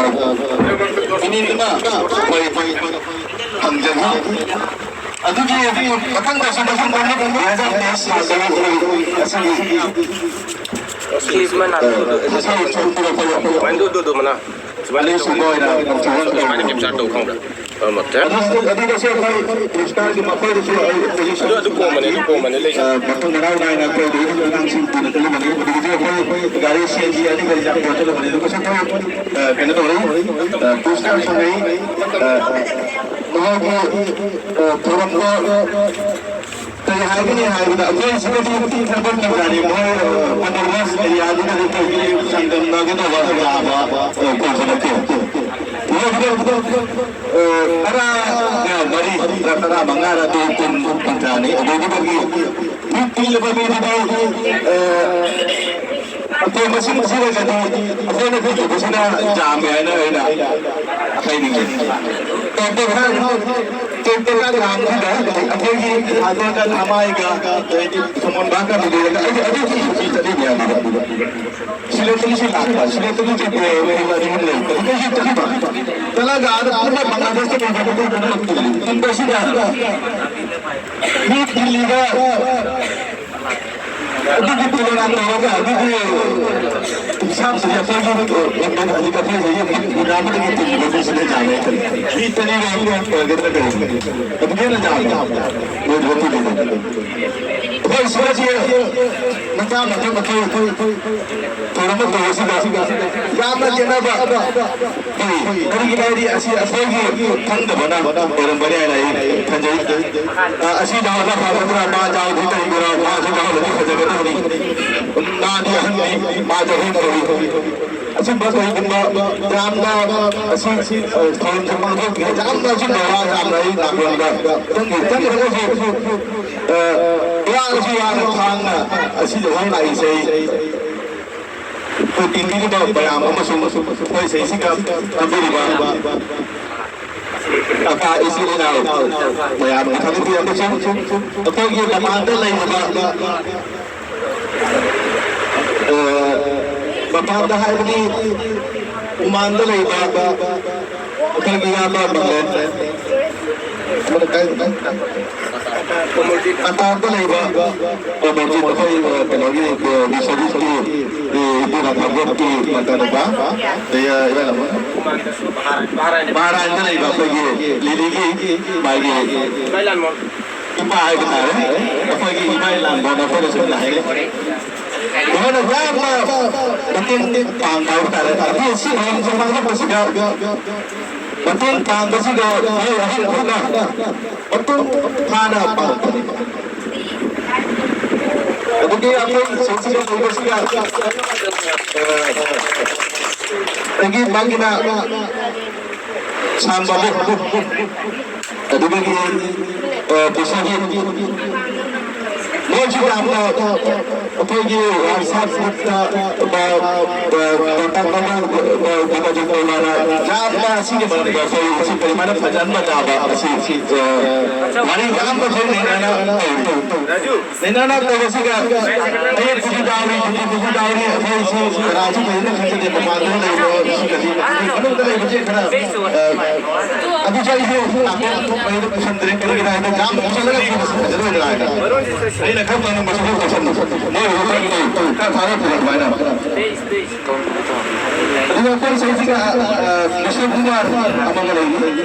ꯃꯤꯅꯤꯠ ꯑꯃ ꯑꯩꯈꯣꯏ ꯐꯪꯖꯈꯤ꯫ ꯑꯗꯨꯒꯤ ꯃꯊꯪꯗꯁꯨ ꯃꯊꯪ ꯃꯊꯪ ꯃꯦꯁ ꯁꯥꯟꯅꯔꯛꯀꯅꯤ꯫ ꯑꯁꯤꯒꯤ, ꯁꯤꯁꯃ ꯅꯥꯟ ꯑ, ꯇꯨ ꯗꯨ, ꯉꯁꯥꯏ ꯁꯨꯝ ꯄꯨꯔꯛꯄ ꯌꯥꯎꯕ꯫ ꯃꯥꯏꯟ ꯗꯨ ꯗꯨ ꯗꯨ ꯃꯅꯥ꯫ ꯁꯨꯃꯥꯏꯅ ꯑꯅꯤꯁꯨꯕ ꯑꯣꯏꯅ ꯇꯧ-, ꯁꯨꯃꯥꯏꯅ ꯀꯦꯞꯆꯔ ꯇꯧ ꯈꯪꯕ꯭ꯔꯥ? ꯑ, ꯃꯛꯇ꯫ ꯑꯗꯨ, ꯑꯗꯨꯗꯁꯨ ꯑꯩꯈꯣꯏ ꯄꯨꯔꯁꯀꯥꯔꯒꯤ ꯃꯈꯣꯏꯗꯁꯨ ꯑꯩ ꯍꯧꯖꯤꯛ ꯑꯗꯨ, ꯑꯗꯨ ꯀꯣꯝꯕꯅꯦ, ꯑꯗꯨ ꯀꯣꯝꯕꯅꯦ ꯂꯩꯁꯦ꯫ ꯑ, ꯃꯊꯪ ꯃꯅꯥꯎ ꯅꯥꯏꯅ ꯑꯩꯈꯣꯏ ꯑꯗꯨꯒꯤ ꯑꯉꯥꯡꯁꯤꯡ ꯄꯨꯅ ꯆꯠꯂꯝꯕꯅꯤ꯫ ꯑꯗꯨꯗꯒꯤ ꯑꯩꯈꯣꯏ ꯒꯥꯔꯤ ꯁꯤ ꯑꯦꯟ ꯖꯤ ꯑꯅꯤꯈꯛ ꯌꯥꯝ ꯄꯨꯔ ꯆꯠꯂꯝꯕꯅꯤ꯫ ꯑꯗꯨꯒꯁꯨ ꯑꯩꯈꯣꯏ, ꯑ, ꯀꯩꯅꯣ ꯇꯧꯔꯤ, ꯑ, ꯄꯨꯔꯁꯀꯥꯔ ꯐꯪꯉꯤ꯫ ꯑ, ꯃꯍꯥꯛꯀꯤ ꯊꯧꯔꯝꯗ ꯀꯔꯤ ꯍꯥꯏꯒꯅꯤ ꯍꯥꯏꯕꯗ, ꯑꯩꯈꯣꯏ ꯁꯤꯗꯗꯤ ꯊꯕꯛꯀꯤ ꯒꯥꯔꯤ ꯃꯣꯏ ꯄꯟꯗꯔꯕꯥꯁ ꯑꯦꯔꯤꯌꯥꯗꯨꯗꯗꯤ ꯑꯩꯈꯣꯏꯒꯤ ꯆꯥꯡꯗꯝꯅꯒꯗꯕ ꯌꯥꯕ ꯀꯣꯏꯕ ꯅꯠꯇꯦ꯫ ꯇꯔꯥꯒ ꯃꯔꯤ, ꯇꯔꯥ ꯃꯉꯥꯔ ꯑꯗꯨ ꯀꯨꯟ ꯀꯨꯟꯊ꯭ꯔꯥꯅꯤ꯫ ꯑꯗꯨꯗꯒꯤ ꯄꯤꯛꯂꯤꯕ ꯃꯤꯗꯨꯗꯤ ꯑꯩꯈꯣꯏ ꯃꯁꯤꯡ ꯊꯤꯔꯒꯗꯤ ꯑꯩꯈꯣꯏꯅ ꯄꯤꯛꯂꯤꯕꯁꯤꯅ ꯌꯥꯝꯃꯦ ꯍꯥꯏꯅ ꯑꯩꯅ ꯍꯥꯏꯅꯤꯡꯉꯤ꯫ ꯇꯦꯛꯇꯦꯛ ꯇꯦꯛꯇꯦꯛ ꯒ꯭ꯔꯥꯝꯁꯤꯗ ꯑꯩꯈꯣꯏꯒꯤ ꯊꯥꯗꯣꯟꯒ ꯊꯃꯥꯏꯒ ꯑꯗꯩꯗꯤ ꯁꯣꯃꯣꯟꯕꯥꯒ ꯂꯨꯗꯦꯒ ꯑꯩꯗꯤ ꯑꯗꯨꯒꯤ ꯃꯤ ꯆꯠꯂꯤꯅꯦ ꯑꯗꯨꯗ꯫ ꯁꯤꯂꯦꯇꯒꯤꯁꯨ ꯂꯥꯛꯄ, ꯁꯤꯂꯦꯇꯒꯤꯁꯨ ꯂꯩ, ꯑꯗꯨꯗꯒꯤꯁꯨ ꯆꯠꯄ꯫ ꯆꯠꯂꯒ ꯑꯥꯗ ꯄꯨꯟꯅ ꯕꯪꯒ꯭ꯂꯥꯗꯦꯁꯇ ꯂꯩꯕ ꯃꯤꯑꯣꯏ ꯄꯨꯝꯅꯃꯛ ꯄꯨꯜꯂꯤ꯫ ꯄꯨꯟꯕꯁꯤꯗ ꯃꯤ ꯄꯨꯜꯂꯤꯕ ꯑꯗꯨꯒꯤ ꯇꯨꯂꯅꯥ ꯇꯧꯔꯒ ꯑꯗꯨꯒꯤ ꯍꯤꯁꯥꯕꯁꯤꯗꯤ ꯑꯩꯈꯣꯏꯒꯤ ꯍꯧꯖꯤꯛ ꯑꯩꯈꯣꯏ ꯍꯧꯖꯤꯛ ꯃꯨꯟꯅꯥ ꯑꯃꯗꯒꯤ ꯇꯤꯟꯕ ꯃꯤꯁꯤꯅ ꯌꯥꯝꯃꯦ ꯍꯥꯏꯇꯥꯔꯦ꯫ ꯃꯤ ꯆꯅꯤꯔꯣꯝ ꯑꯣꯏꯒꯗ꯭ꯔꯥ ꯀꯔꯤꯅꯣ? ꯑꯗꯨꯗꯤ ꯍꯦꯟꯅ ꯌꯥꯝꯃꯦ꯫ ꯂꯣꯏꯗ꯭ꯔꯤꯕ ꯇꯤꯟꯕꯗꯣ꯫ ꯑꯩꯈꯣꯏ ꯁꯤꯗꯁꯨ ꯃꯆꯥ ꯃꯊꯪ ꯃꯊꯪ ꯊꯧꯔꯝ ꯑꯃ ꯇꯧꯕꯁꯤꯗ ꯌꯥꯝꯅ ꯈꯦꯠꯅꯕ ꯄꯤ꯫ ꯀꯔꯤꯒꯤꯅꯣ ꯍꯥꯏꯗꯤ ꯑꯁꯤ ꯑꯩꯈꯣꯏꯒꯤ ꯈꯪꯗꯕꯅ ꯑꯣꯏꯔꯝꯕꯅꯤ ꯍꯥꯏꯅ ꯑꯩ ꯈꯟꯖꯩ꯫ ꯑ, ꯑꯁꯤ ꯅꯍꯥꯟꯅ ꯐꯪꯒꯗ꯭ꯔꯥ, ꯃꯥ ꯌꯥꯎꯗ꯭ꯔꯤ ꯀꯔꯤꯒꯤꯔꯥ, ꯃꯥꯁꯨ ꯌꯥꯎꯔꯗꯤ ꯐꯖꯒꯗꯕꯅꯤ꯫ ꯃꯥꯗꯤ ꯑꯍꯟꯅꯤ, ꯃꯥ ꯆꯍꯤ ꯅꯧꯔꯤ꯫ ꯑꯁꯤꯒꯨꯝꯕ ꯀꯔꯤꯒꯨꯝꯕ ꯌꯥꯝꯅ ꯑꯁꯤ, ꯑ, ꯊꯧꯔꯝꯁꯦ ꯄꯥꯡꯊꯣꯛꯄꯤꯔꯦ꯫ ꯌꯥꯝꯅ ꯑꯆꯨꯝꯕ ꯋꯥ ꯌꯥꯝꯅ ꯑꯩ ꯅꯥꯀꯣꯡꯗ ꯈꯤꯇꯪ ꯈꯤꯇꯪ ꯑꯣꯏꯔꯒꯁꯨ, ꯑ, ꯋꯥꯔꯁꯨ ꯋꯥꯅ ꯈꯥꯡꯅ ꯑꯁꯤꯗ ꯍꯣꯡ ꯂꯥꯛꯏꯁꯦ ꯑꯩ ꯑꯩꯈꯣꯏ ꯄꯤꯕꯤꯔꯤꯕ ꯃꯌꯥꯝ ꯑꯃꯁꯨꯡ ꯑꯩꯈꯣꯏ ꯏꯁꯩꯁꯤꯡꯒ ꯄꯤꯕꯤꯔꯤꯕ ꯀꯀꯥ ꯏꯆꯤꯜ ꯏꯅꯥꯎ ꯃꯌꯥꯝ ꯊꯥꯒꯠꯄꯤꯔꯛꯄꯁꯨ ꯑꯩꯈꯣꯏꯒꯤ ꯃꯄꯥꯟꯗ ꯂꯩꯔꯤꯕ ꯑ, ꯃꯄꯥꯟꯗ ꯍꯥꯏꯕꯗꯤ ꯃꯄꯥꯟꯗ ꯂꯩꯕ ꯑꯩꯈꯣꯏꯒꯤ ꯏꯌꯥꯝꯕ ꯃꯪꯂꯦꯟ ꯑꯃꯅ ꯀꯥꯏꯗꯅꯣ? ꯃꯄꯥꯟꯗ ꯂꯩꯕ ꯀꯣꯃꯣꯟꯖꯤꯠ ꯑꯩꯈꯣꯏ, ꯑ, ꯀꯩꯅꯣꯒꯤ, ꯑ, ꯕꯤꯁꯣꯖꯤꯠꯀꯤ, ꯑ, ꯏꯕꯨꯡ ꯑꯐꯥꯕꯣꯛꯀꯤ ꯃꯆꯥꯅꯨꯄꯥ, ꯑ, ꯏꯔꯥꯡ ꯃꯍꯥꯔꯥꯅꯤꯗ ꯂꯩꯕ ꯑꯩꯈꯣꯏꯒꯤ ꯂꯤꯂꯤꯒꯤ ꯃꯥꯒꯤ ꯏꯄꯥ ꯍꯥꯏꯕ ꯇꯥꯔꯦ꯫ ꯑꯩꯈꯣꯏꯒꯤ ꯏꯃꯥ ꯏꯂꯥꯟꯕ ꯑꯩꯈꯣꯏꯅ ꯁꯨꯝ ꯍꯥꯏꯔꯦ꯫ ꯃꯈꯣꯏꯅ ꯌꯥꯝꯅ ꯃꯇꯦꯡ ꯄꯥꯡꯕ ꯍꯥꯏꯕ ꯇꯥꯔꯦ꯫ ꯑꯗꯨ ꯁꯤ ꯃꯌꯥꯝꯁꯦ ꯄꯥꯡꯊꯣꯛꯄꯁꯤꯗ ꯃꯇꯦꯡ ꯄꯥꯡꯕꯁꯤꯗ ꯃꯤꯑꯣꯏ ꯑꯍꯨꯝ ꯑꯍꯨꯝꯅ ꯃꯄꯨꯡ ꯐꯥꯅ ꯄꯥꯡꯂꯛꯄꯅꯤ꯫ ꯑꯗꯨꯒꯤ ꯑꯩꯈꯣꯏ ꯁꯤꯗ ꯂꯩꯕꯁꯤꯗ, ꯑ, ꯑꯩꯒꯤ ꯃꯥꯒꯤꯅ ꯁꯥꯝꯕꯕꯨ, ꯑꯗꯨꯗꯒꯤ, ꯑ, ꯄꯨꯁꯥꯒꯤ ꯃꯣꯏꯁꯨ ꯌꯥꯝꯅ ꯑꯩꯈꯣꯏꯒꯤ WhatsApp group ꯇ, ꯑ, ꯑ, contact number, ꯑ, ꯀꯩꯅꯣꯁꯨ ꯇꯧꯅꯔ ꯌꯥꯝꯅ ꯑꯁꯤꯒꯤ ꯃꯔꯝꯗ ꯑꯩꯈꯣꯏ ꯑꯁꯤ ꯀꯔꯤꯃꯥꯏꯅ ꯐꯖꯍꯟꯕ ꯇꯥꯕ ꯑꯁꯤ, ꯑ, ꯋꯥꯔꯤ ꯌꯥꯝꯅ ꯐꯖꯅ ꯅꯩꯅꯅ ꯇꯧꯔꯤ꯫ ꯅꯩꯅꯅ ꯇꯧꯕꯁꯤꯗ ꯑꯌꯦꯠꯄꯁꯨ ꯌꯥꯎꯔꯤ, ꯆꯨꯝꯕꯁꯨ ꯌꯥꯎꯔꯤ, ꯑꯩꯈꯣꯏꯁꯨ ꯀꯅꯥꯁꯨ ꯐꯖꯅ ꯈꯪꯖꯗꯦ꯫ ꯃꯄꯥꯟꯗ ꯂꯩꯕ ꯃꯤꯁꯤꯡꯒꯗꯤ ꯃꯅꯨꯡꯗ ꯂꯩꯕꯁꯦ ꯈꯔ, ꯑ, ꯑꯗꯨꯁꯨ ꯑꯩꯁꯨ ꯅꯥꯀꯣꯡ ꯊꯣꯛꯄ ꯍꯥꯏꯗꯣ ꯄꯨꯁꯟꯗ꯭ꯔꯦ꯫ ꯀꯔꯤꯒꯤꯅꯣ ꯍꯥꯏꯕꯗ ꯌꯥꯝ ꯄꯨꯁꯜꯂꯒ ꯄꯨꯕꯁꯦ ꯐꯖꯔꯣꯏꯗ꯭ꯔꯥ ꯍꯥꯏꯅ ꯑꯩꯅ ꯈꯔ ꯇꯧꯅꯤꯡꯕꯁꯨ ꯈꯔ ꯇꯧꯁꯟꯕ꯫ ꯃꯣꯏ ꯈꯔ ꯈꯔ ꯊꯥꯔ ꯄꯨꯔꯛꯄ ꯍꯥꯏꯅ꯫ ꯑꯗꯨꯒ ꯑꯩꯈꯣꯏ ꯁꯤꯒ, ꯑ, ꯀ꯭ꯔꯤꯁꯅ ꯀꯨꯃꯥꯔ ꯑꯃꯒ ꯂꯩꯔꯤ꯫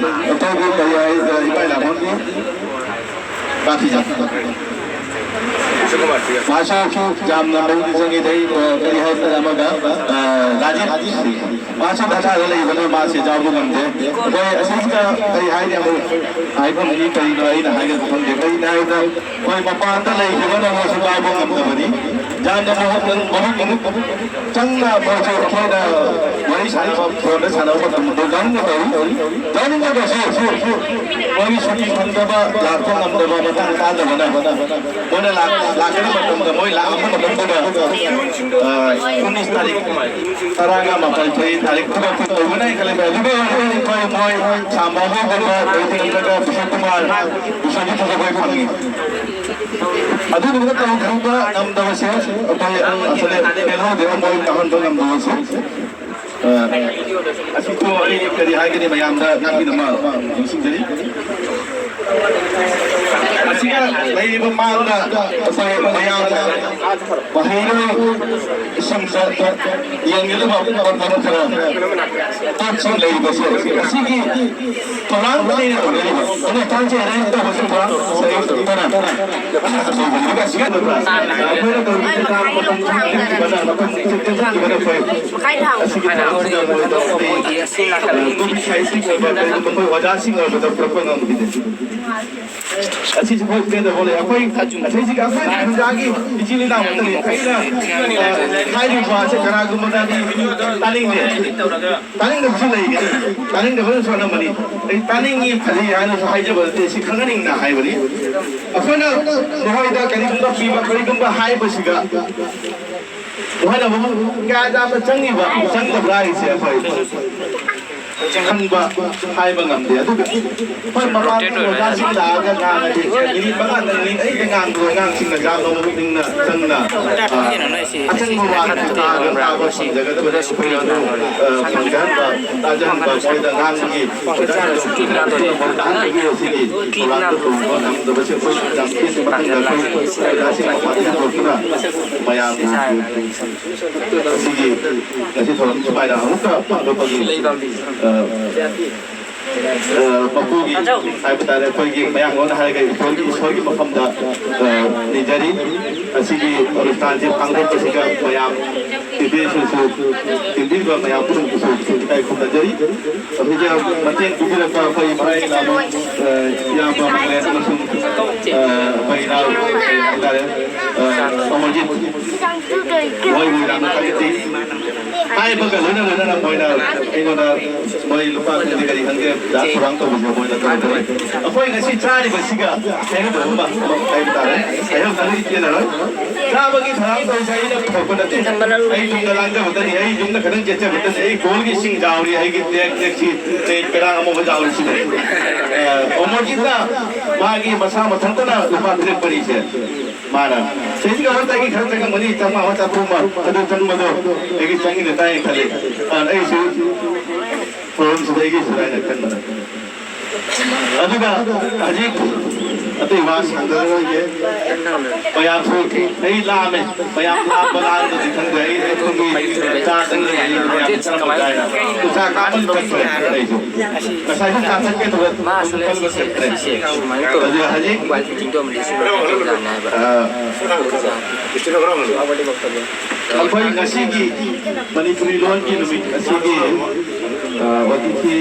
ꯑꯩꯈꯣꯏꯒꯤ ꯀꯔꯤ ꯍꯥꯏ, ꯏꯃꯥ ꯏꯂꯥꯃꯣꯟꯒꯤ ꯄꯥꯔꯇꯤꯁꯦ꯫ ꯃꯥꯁꯨ ꯌꯥꯝꯅ ꯃꯒꯨꯟ ꯆꯪꯉꯤ꯫ ꯑꯗꯩ, ꯑ, ꯀꯔꯤ ꯍꯥꯏꯕ ꯑꯃꯒ, ꯑ, ꯔꯥꯖꯤꯠ꯫ ꯃꯥꯁꯨ ꯙꯔꯅꯥꯗ ꯂꯩꯕꯅ ꯃꯥꯁꯦ ꯌꯥꯎꯕ ꯉꯝꯗꯦ꯫ ꯑꯩꯈꯣꯏ ꯑꯁꯤꯁꯤꯗ ꯀꯔꯤ ꯍꯥꯏꯅꯤ ꯑꯃꯨꯛ ꯍꯥꯏꯐꯝꯗꯤ ꯀꯔꯤꯅꯣ ꯑꯩꯅ ꯍꯥꯏꯒꯗꯕ ꯈꯪꯗꯦ꯫ ꯀꯔꯤꯅꯣ ꯍꯥꯏꯕꯗ ꯑꯩꯈꯣꯏ ꯃꯄꯥꯟꯗ ꯂꯩꯈꯤꯕꯅ ꯃꯣꯏꯁꯨ ꯌꯥꯎꯕ ꯉꯝꯗꯕꯅꯤ꯫ ꯌꯥꯝꯅ ꯃꯍꯨꯠ ꯃꯍꯨꯠ ꯆꯪꯅ ꯃꯣꯏꯁꯨ ꯑꯩꯈꯣꯏꯅ ꯋꯥꯔꯤ ꯁꯥꯟꯅꯕ, ꯐꯣꯟꯗ ꯁꯥꯟꯅꯕ ꯃꯇꯝꯗ ꯂꯧꯅ ꯇꯧꯏ꯫ ꯂꯧꯅꯤꯡꯉꯒꯁꯨ ꯃꯣꯏꯒꯤ ꯁꯨꯇꯤ ꯐꯪꯗꯕ, ꯂꯥꯛꯄ ꯉꯝꯗꯕ ꯃꯇꯥꯡ ꯆꯥꯗꯕꯅ ꯃꯣꯏꯅ ꯂꯥꯛ-, ꯂꯥꯛꯀꯗꯕ ꯃꯇꯝꯗ ꯃꯣꯏ ꯂꯥꯛꯑꯕ ꯃꯇꯝꯗꯨꯗ, ꯑ, ꯎꯅꯤꯁ ꯇꯥꯔꯤꯛ ꯇꯔꯥꯒ ꯃꯥꯄꯜ ꯊꯣꯛꯏ, ꯇꯥꯔꯤꯛ ꯇꯔꯨꯛꯇ ꯇꯧꯒꯅꯤ ꯍꯥꯏꯅ ꯈꯜꯂꯤ꯫ ꯑꯗꯨꯒ ꯑꯩꯈꯣꯏ ꯃꯣꯏ ꯁꯥꯝꯕ ꯍꯣꯏꯒꯨꯝꯕ, ꯑꯗꯩꯗꯤ ꯅꯠꯇ꯭ꯔꯒ ꯕꯤꯁꯅꯨ ꯀꯨꯃꯥꯔ, ꯕꯤꯁ꯭ꯋꯖꯤꯠ ꯍꯣꯏ ꯐꯪꯉꯤ꯫ ꯑꯗꯨꯒꯨꯝꯕ ꯇꯧꯍꯟꯕ ꯉꯝꯗꯕꯁꯦ ꯑꯩꯈꯣꯏ ꯑꯁꯤꯗ ꯄꯦꯜꯍꯧꯗꯦ, ꯃꯣꯏ ꯇꯧꯍꯟꯕ ꯉꯝꯗꯕꯁꯦ꯫ ꯑ, ꯑꯁꯤꯁꯨ ꯑꯩ ꯀꯔꯤ ꯍꯥꯏꯒꯅꯤ, ꯃꯌꯥꯝꯗ ꯉꯥꯛꯄꯤꯅꯕ ꯅꯤꯡꯁꯤꯡꯖꯔꯤ꯫ ꯑꯁꯤꯒ ꯂꯩꯔꯤꯕ ꯃꯥꯡꯗ ꯉꯁꯥꯏ ꯃꯌꯥꯝꯅ ꯃꯍꯩꯔꯣꯏꯁꯤꯡꯗ ꯌꯦꯡꯒꯗꯕ ꯄꯣꯠ ꯈꯔ ꯄꯣꯠꯁꯤꯡ ꯂꯩꯔꯤꯕꯁꯦ ꯑꯁꯤꯒꯤ ꯊꯧꯔꯥꯡ ꯂꯩꯅ ꯇꯧꯅꯔꯤꯕ ꯑꯗꯨ ꯊꯥꯡꯁꯦ ꯑꯦꯔꯦꯟꯖ ꯇꯧꯕꯁꯤ ꯊꯧꯔꯥꯡ ꯁꯔꯤꯐꯇꯅ ꯑꯩꯈꯣꯏꯅ ꯇꯧꯔꯤꯕꯁꯤ ꯃꯇꯝ ꯆꯪꯈꯤꯕꯅ ꯃꯇꯝ ꯆꯪꯈꯤꯕꯅ ꯐꯩ꯫ ꯑꯁꯤꯒꯤ ꯊꯧꯔꯥꯡꯁꯤꯗ ꯃꯣꯏꯗ ꯑꯩꯈꯣꯏ ꯑꯣꯖꯥꯁꯤꯡ ꯑꯣꯏꯕꯗ ꯄꯨꯔꯛꯄ ꯉꯝꯈꯤꯗꯦ꯫ ꯑꯁꯤꯁꯨ ꯍꯣꯏ ꯄꯦꯟꯗꯕ ꯂꯩ꯫ ꯑꯩꯈꯣꯏ ꯉꯁꯤꯁꯤꯒ ꯑꯩꯈꯣꯏ ꯈꯨꯟꯖꯥꯒꯤ ꯏꯆꯤꯜ ꯏꯅꯥꯎ ꯉꯥꯛꯇꯅꯤ꯫ ꯑꯩꯅ, ꯑ, ꯍꯥꯏꯔꯤꯕ ꯑꯁꯦ ꯀꯅꯥꯒꯨꯝꯕꯅꯗꯤ ꯇꯥꯅꯤꯡꯗꯦ, ꯇꯥꯅꯤꯡꯗꯕꯁꯨ ꯂꯩꯒꯅꯤ, ꯇꯥꯅꯤꯡꯗꯕꯁꯨ ꯁꯣꯜꯂꯝꯃꯅꯤ꯫ ꯑꯩ ꯇꯥꯅꯤꯡꯉꯤ, ꯐꯖꯩ ꯍꯥꯏꯅꯁꯨ ꯍꯥꯏꯖꯕ ꯅꯠꯇꯦ, ꯁꯤ ꯈꯪꯍꯟꯅꯤꯡꯅ ꯍꯥꯏꯕꯅꯤ꯫ ꯑꯩꯈꯣꯏꯅ ꯃꯈꯣꯏꯗ ꯀꯔꯤꯒꯨꯝꯕ ꯄꯤꯕ, ꯀꯔꯤꯒꯨꯝꯕ ꯍꯥꯏꯕꯁꯤꯒ ꯍꯣꯠꯅꯕ ꯀꯌꯥ ꯌꯥꯝꯅ ꯆꯪꯉꯤꯕ, ꯆꯪꯗꯕ꯭ꯔꯥ ꯍꯥꯏꯁꯦ ꯑꯩꯈꯣꯏ ꯈꯪꯕ ꯍꯥꯏꯕ ꯉꯝꯗꯦ꯫ ꯑꯗꯨꯒ ꯍꯣꯏ, ꯃꯃꯥꯡꯒꯤ ꯑꯣꯖꯥꯁꯤꯡ ꯂꯥꯛꯑꯒ ꯉꯥꯡꯉꯗꯤ ꯃꯤꯅꯤꯠ ꯃꯉꯥ ꯇꯔꯨꯛ ꯑꯩꯗꯤ ꯉꯥꯡꯕꯗꯣ ꯑꯉꯥꯡꯁꯤꯡꯅ ꯌꯥꯝꯅ ꯄꯨꯛꯅꯤꯡꯅ ꯆꯪꯅ, ꯑ, ꯑꯆꯪꯕ ꯋꯥ ꯇꯥꯕ ꯇꯥꯕ ꯐꯪꯖꯒꯗꯕꯅꯤ꯫ ꯑꯩꯈꯣꯏ ꯑꯗꯨ, ꯑ, ꯐꯪꯖꯍꯟꯕ, ꯇꯥꯖꯍꯟꯕ, ꯃꯣꯏꯗ ꯉꯥꯡꯕꯒꯤ ꯑꯣꯖꯥꯁꯤꯡ ꯇꯥꯍꯟꯕꯒꯤ ꯑꯁꯤꯒꯤ ꯊꯧꯔꯥꯡꯗ ꯇꯧꯕ ꯉꯝꯗꯕꯁꯦ ꯑꯩꯈꯣꯏ ꯌꯥꯝ ꯊꯤꯅ ꯃꯊꯪꯗ ꯑꯩꯈꯣꯏ ꯑꯣꯖꯥꯁꯤꯡ ꯃꯄꯥꯟꯗ ꯄꯨꯊꯣꯛꯇꯨꯅ ꯃꯌꯥꯝꯕꯨ ꯑꯁꯤꯒꯤ ꯉꯁꯤ ꯊꯧꯔꯝ ꯁꯨꯃꯥꯏꯅ ꯑꯃꯨꯛꯀ ꯄꯥꯡꯊꯣꯛꯄꯒꯤ, ꯑ, ꯑ, ꯃꯄꯨꯒꯤ ꯍꯥꯏꯕ ꯇꯥꯔꯦ, ꯑꯩꯈꯣꯏꯒꯤ ꯃꯌꯥꯡꯂꯣꯟꯗ ꯍꯥꯏꯔꯒ ꯏꯁꯣꯔꯒꯤ, ꯏꯁꯣꯔꯒꯤ ꯃꯐꯝꯗ, ꯑ, ꯅꯤꯖꯔꯤ꯫ ꯑꯁꯤꯒꯤ ꯑꯅꯨꯁꯊꯥꯟꯁꯤ ꯄꯥꯡꯊꯣꯛꯄꯁꯤꯗ ꯃꯌꯥꯝ ꯇꯤꯚꯤꯁꯤꯡꯁꯨ, ꯇꯤꯚꯤꯒ ꯃꯌꯥꯝ ꯄꯨꯝꯅꯃꯛꯁꯨ ꯏꯀꯥꯏ ꯈꯨꯝꯅꯖꯔꯤ꯫ ꯑꯁꯤꯗ ꯃꯇꯦꯡ ꯄꯤꯕꯤꯔꯛꯄ ꯑꯩꯈꯣꯏ ꯏꯃꯥ ꯏꯅꯥꯎ, ꯑ, ꯏꯌꯥꯝꯕ ꯃꯪꯂꯦꯟ ꯑꯃꯁꯨꯡ, ꯑ, ꯑꯩꯈꯣꯏ ꯏꯅꯥꯎ ꯍꯥꯏꯇꯥꯔꯦ, ꯑ, ꯑꯃꯔꯖꯤꯠ ꯃꯣꯏꯕꯨ ꯌꯥꯝꯅ ꯊꯥꯒꯠꯆꯩ꯫ ꯍꯥꯏꯕꯒ ꯂꯣꯏꯅ ꯂꯣꯏꯅꯅ ꯃꯣꯏꯅ ꯑꯩꯉꯣꯟꯗ ꯃꯣꯏ ꯂꯨꯄꯥ ꯈꯪꯗꯦ ꯀꯔꯤ ꯈꯪꯗꯦ ꯗꯥꯟꯁ ꯄ꯭ꯔꯣꯒ꯭ꯔꯥꯝ ꯇꯧꯕꯁꯦ ꯃꯣꯏꯅ ꯇꯧꯔꯛꯄꯅꯤ꯫ ꯑꯩꯈꯣꯏ ꯉꯁꯤ ꯆꯥꯔꯤꯕꯁꯤꯒ ꯍꯥꯏꯅꯕ ꯑꯃ ꯍꯥꯏꯕ ꯇꯥꯔꯦ꯫ ꯍꯥꯏꯅꯕ ꯈꯪꯗꯦ ꯆꯦꯟꯅꯔꯣꯏ꯫ ꯆꯥꯕꯒꯤ ꯊꯧꯔꯥꯡ ꯇꯧꯔꯤꯁꯦ ꯑꯩꯅ ꯄꯨꯊꯣꯛꯄ ꯅꯠꯇꯦ꯫ ꯑꯩ ꯌꯨꯝꯗ ꯂꯥꯡꯖꯕꯇꯅꯤ, ꯑꯩ ꯌꯨꯝꯗ ꯈꯤꯇꯪ ꯆꯦꯠꯆꯕꯇꯅꯤ꯫ ꯑꯩ ꯒꯣꯜꯒꯤ ꯏꯁꯤꯡ ꯌꯥꯎꯔꯤ, ꯑꯩꯒꯤ ꯇꯦꯛ ꯇꯦꯛꯁꯤ ꯇꯦꯛ ꯄꯦꯔꯥꯡ ꯑꯃꯨꯕ ꯌꯥꯎꯔꯤꯁꯤꯅꯦ꯫ ꯑ, ꯑꯃꯔꯖꯤꯠꯅ ꯃꯥꯒꯤ ꯃꯁꯥ ꯃꯊꯟꯇꯅ ꯂꯨꯄꯥ ꯄꯤꯔꯛꯄꯅꯤꯁꯦ꯫ ꯃꯥꯅ ꯆꯍꯤꯒ ꯑꯃꯇꯒꯤ ꯈꯔ ꯆꯪꯉꯝꯒꯅꯤ, ꯆꯥꯝꯃꯉꯥ ꯑꯃ ꯆꯥꯇ꯭ꯔꯨꯛ ꯑꯃ ꯑꯗꯨ ꯆꯪꯕꯗꯣ ꯑꯩꯒꯤ ꯆꯪꯉꯤꯅ ꯇꯥꯏꯌꯦ ꯈꯜꯂꯤ꯫ ꯑ, ꯑꯩꯁꯨ ꯊꯧꯔꯝꯁꯤꯗ ꯑꯩꯒꯤꯁꯨ ꯍꯥꯏꯅ ꯈꯟꯕꯗ꯫ ꯑꯗꯨꯒ ꯍꯧꯖꯤꯛ ꯑꯇꯩ ꯋꯥ ꯁꯥꯡꯊꯔꯔꯣꯏꯒꯦ꯫ ꯃꯌꯥꯝꯁꯨ ꯑꯩ ꯂꯥꯝꯃꯦ꯫ ꯃꯌꯥꯝ ꯂꯥꯝꯕ ꯂꯥꯝꯗꯗꯤ ꯈꯪꯗꯦ꯫ ꯑꯩ ꯑꯩ ꯈꯨꯟꯒꯤ ꯆꯥ ꯆꯪꯗꯦ꯫ ꯑꯩ ꯃꯌꯥꯝ ꯆꯪꯉꯝꯗꯥꯏꯗ ꯎꯆꯥ ꯀꯥꯞꯄ ꯆꯠꯈ꯭ꯔꯦ ꯑꯩꯁꯨ꯫ ꯉꯁꯥꯏꯁꯨ ꯆꯥ ꯊꯛꯀꯦ ꯇꯧꯕ ꯃꯥꯁꯨ ꯂꯩ꯫ ꯈꯟꯕ ꯁꯤꯁꯦ ꯆꯠꯈ꯭ꯔꯦ꯫ ꯁꯤꯁꯦ ꯁꯨꯃꯥꯏꯅ ꯑꯗꯨꯒ ꯇꯧꯕ ꯍꯧꯖꯤꯛ ꯃꯣꯕꯥꯏꯜ ꯐꯤꯠꯇꯤꯡ ꯇꯧꯔꯝꯕꯗꯤ ꯁꯤ ꯑ, ꯇꯧꯖꯥꯠꯅꯤ ꯍꯥꯏꯕ꯫ ꯑꯩꯈꯣꯏ ꯉꯁꯤꯒꯤ ꯃꯅꯤꯄꯨꯔꯤ ꯂꯣꯟꯒꯤ ꯅꯨꯃꯤꯠ ꯑꯁꯤꯒꯤ, ꯑ, O T T